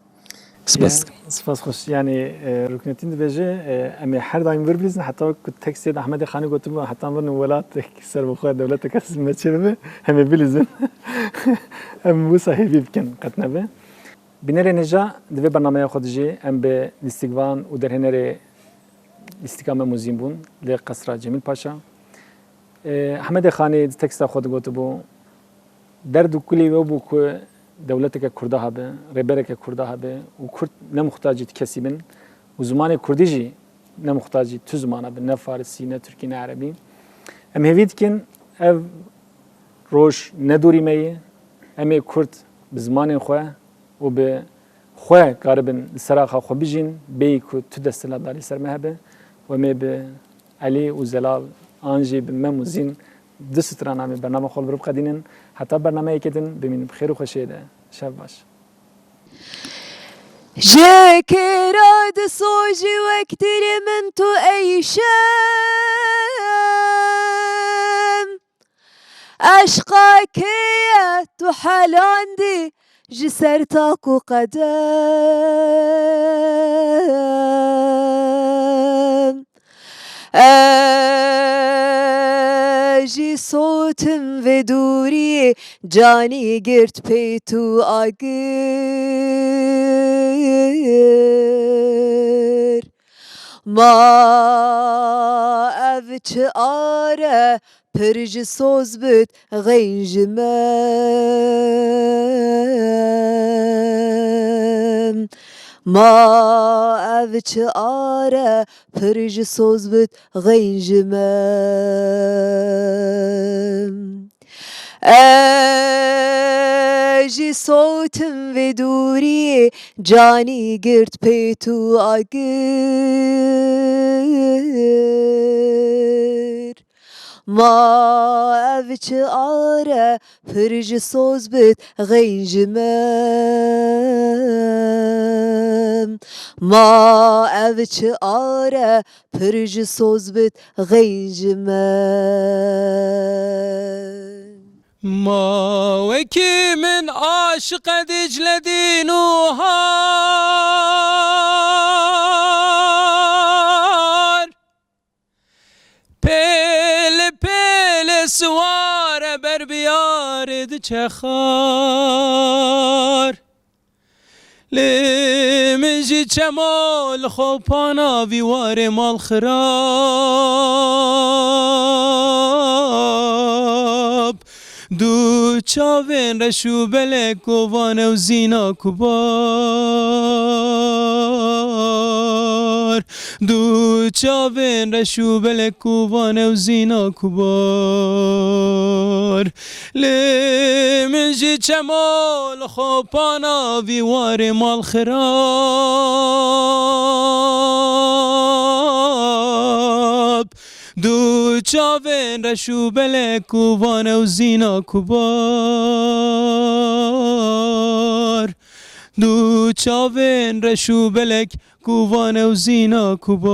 Spas dikim. Spas xweş. Yani, e, Ruknettin dibêje, e, em ê her daîm vir bilîzin, heta wek ku tekstê de Ehmedê Xanî gotibû, heta vir welatek serbixwe, dewleteke me çê bibe, em ê bilîzin. Em wisa hêvî bikin, qet nebe. Bînerê nêja di vê bernameya xwe de jî em bi lîstikvan û derhênerê lîstika Mem û Zîn bûn li Qesra Cemîl Paşa. E, Ehmedê Xanî di teksta xwe de gotibû, derd û kulî wê bû ku dewleteke Kurda hebe, rêbereke Kurda hebe û Kurd ne muxtacî ti kesî bin û zimanê Kurdî jî ne muxtacî tu zimana bin, ne Farisî, ne Tirkî, ne Erebî. Em hêvî dikin ev roj ne dûrî me ye, em ê Kurd bi zimanên xwe û bi xwe karibin li ser axa xwe bijîn, bêyî ku tu desthilatdarî ser me hebe. Û em ê bi Elî û Zelal an jî bi Mem û Zîn du strana me bername xwe li vir biqedînin. Heta bernameyeke din bimînin bi xêr û xweşiyê de. Şev baş. Ji kê re disojî wek tirê min tu ey şem? Eşqa kê ye tu helandî ji ser tak û qedem? Ez jî sotim vê dûrî, canî girt pê tu agir. Ma ev çi are pir ji soz bit xeyn ji min. Ma ev çi are pir ji soz bit xeyn ji min. Ez jî sotim vê dûriyê canî girt pêt û agir. Ma ev çi are pir ji soz bit xeyn ji min. Ma ev çi are pir ji soz bit xeyn ji min. Ma wekî min aşiqe Dicle dîn û har. Pêlê pêlê siware ber biyarê diçe xar. Lê min jî çemo li xwe pana vî warê mal xirab. Du çavên reş û belek, govane û zîna kubar. Du çavên reş û belek, govane û zîna kubar. Lê min jî çemo li xwe pana vî warê mal xirab. Du çavên reş û belek, govane û zîna kubar. Du çavên reş û belek, govane û zîna kubar.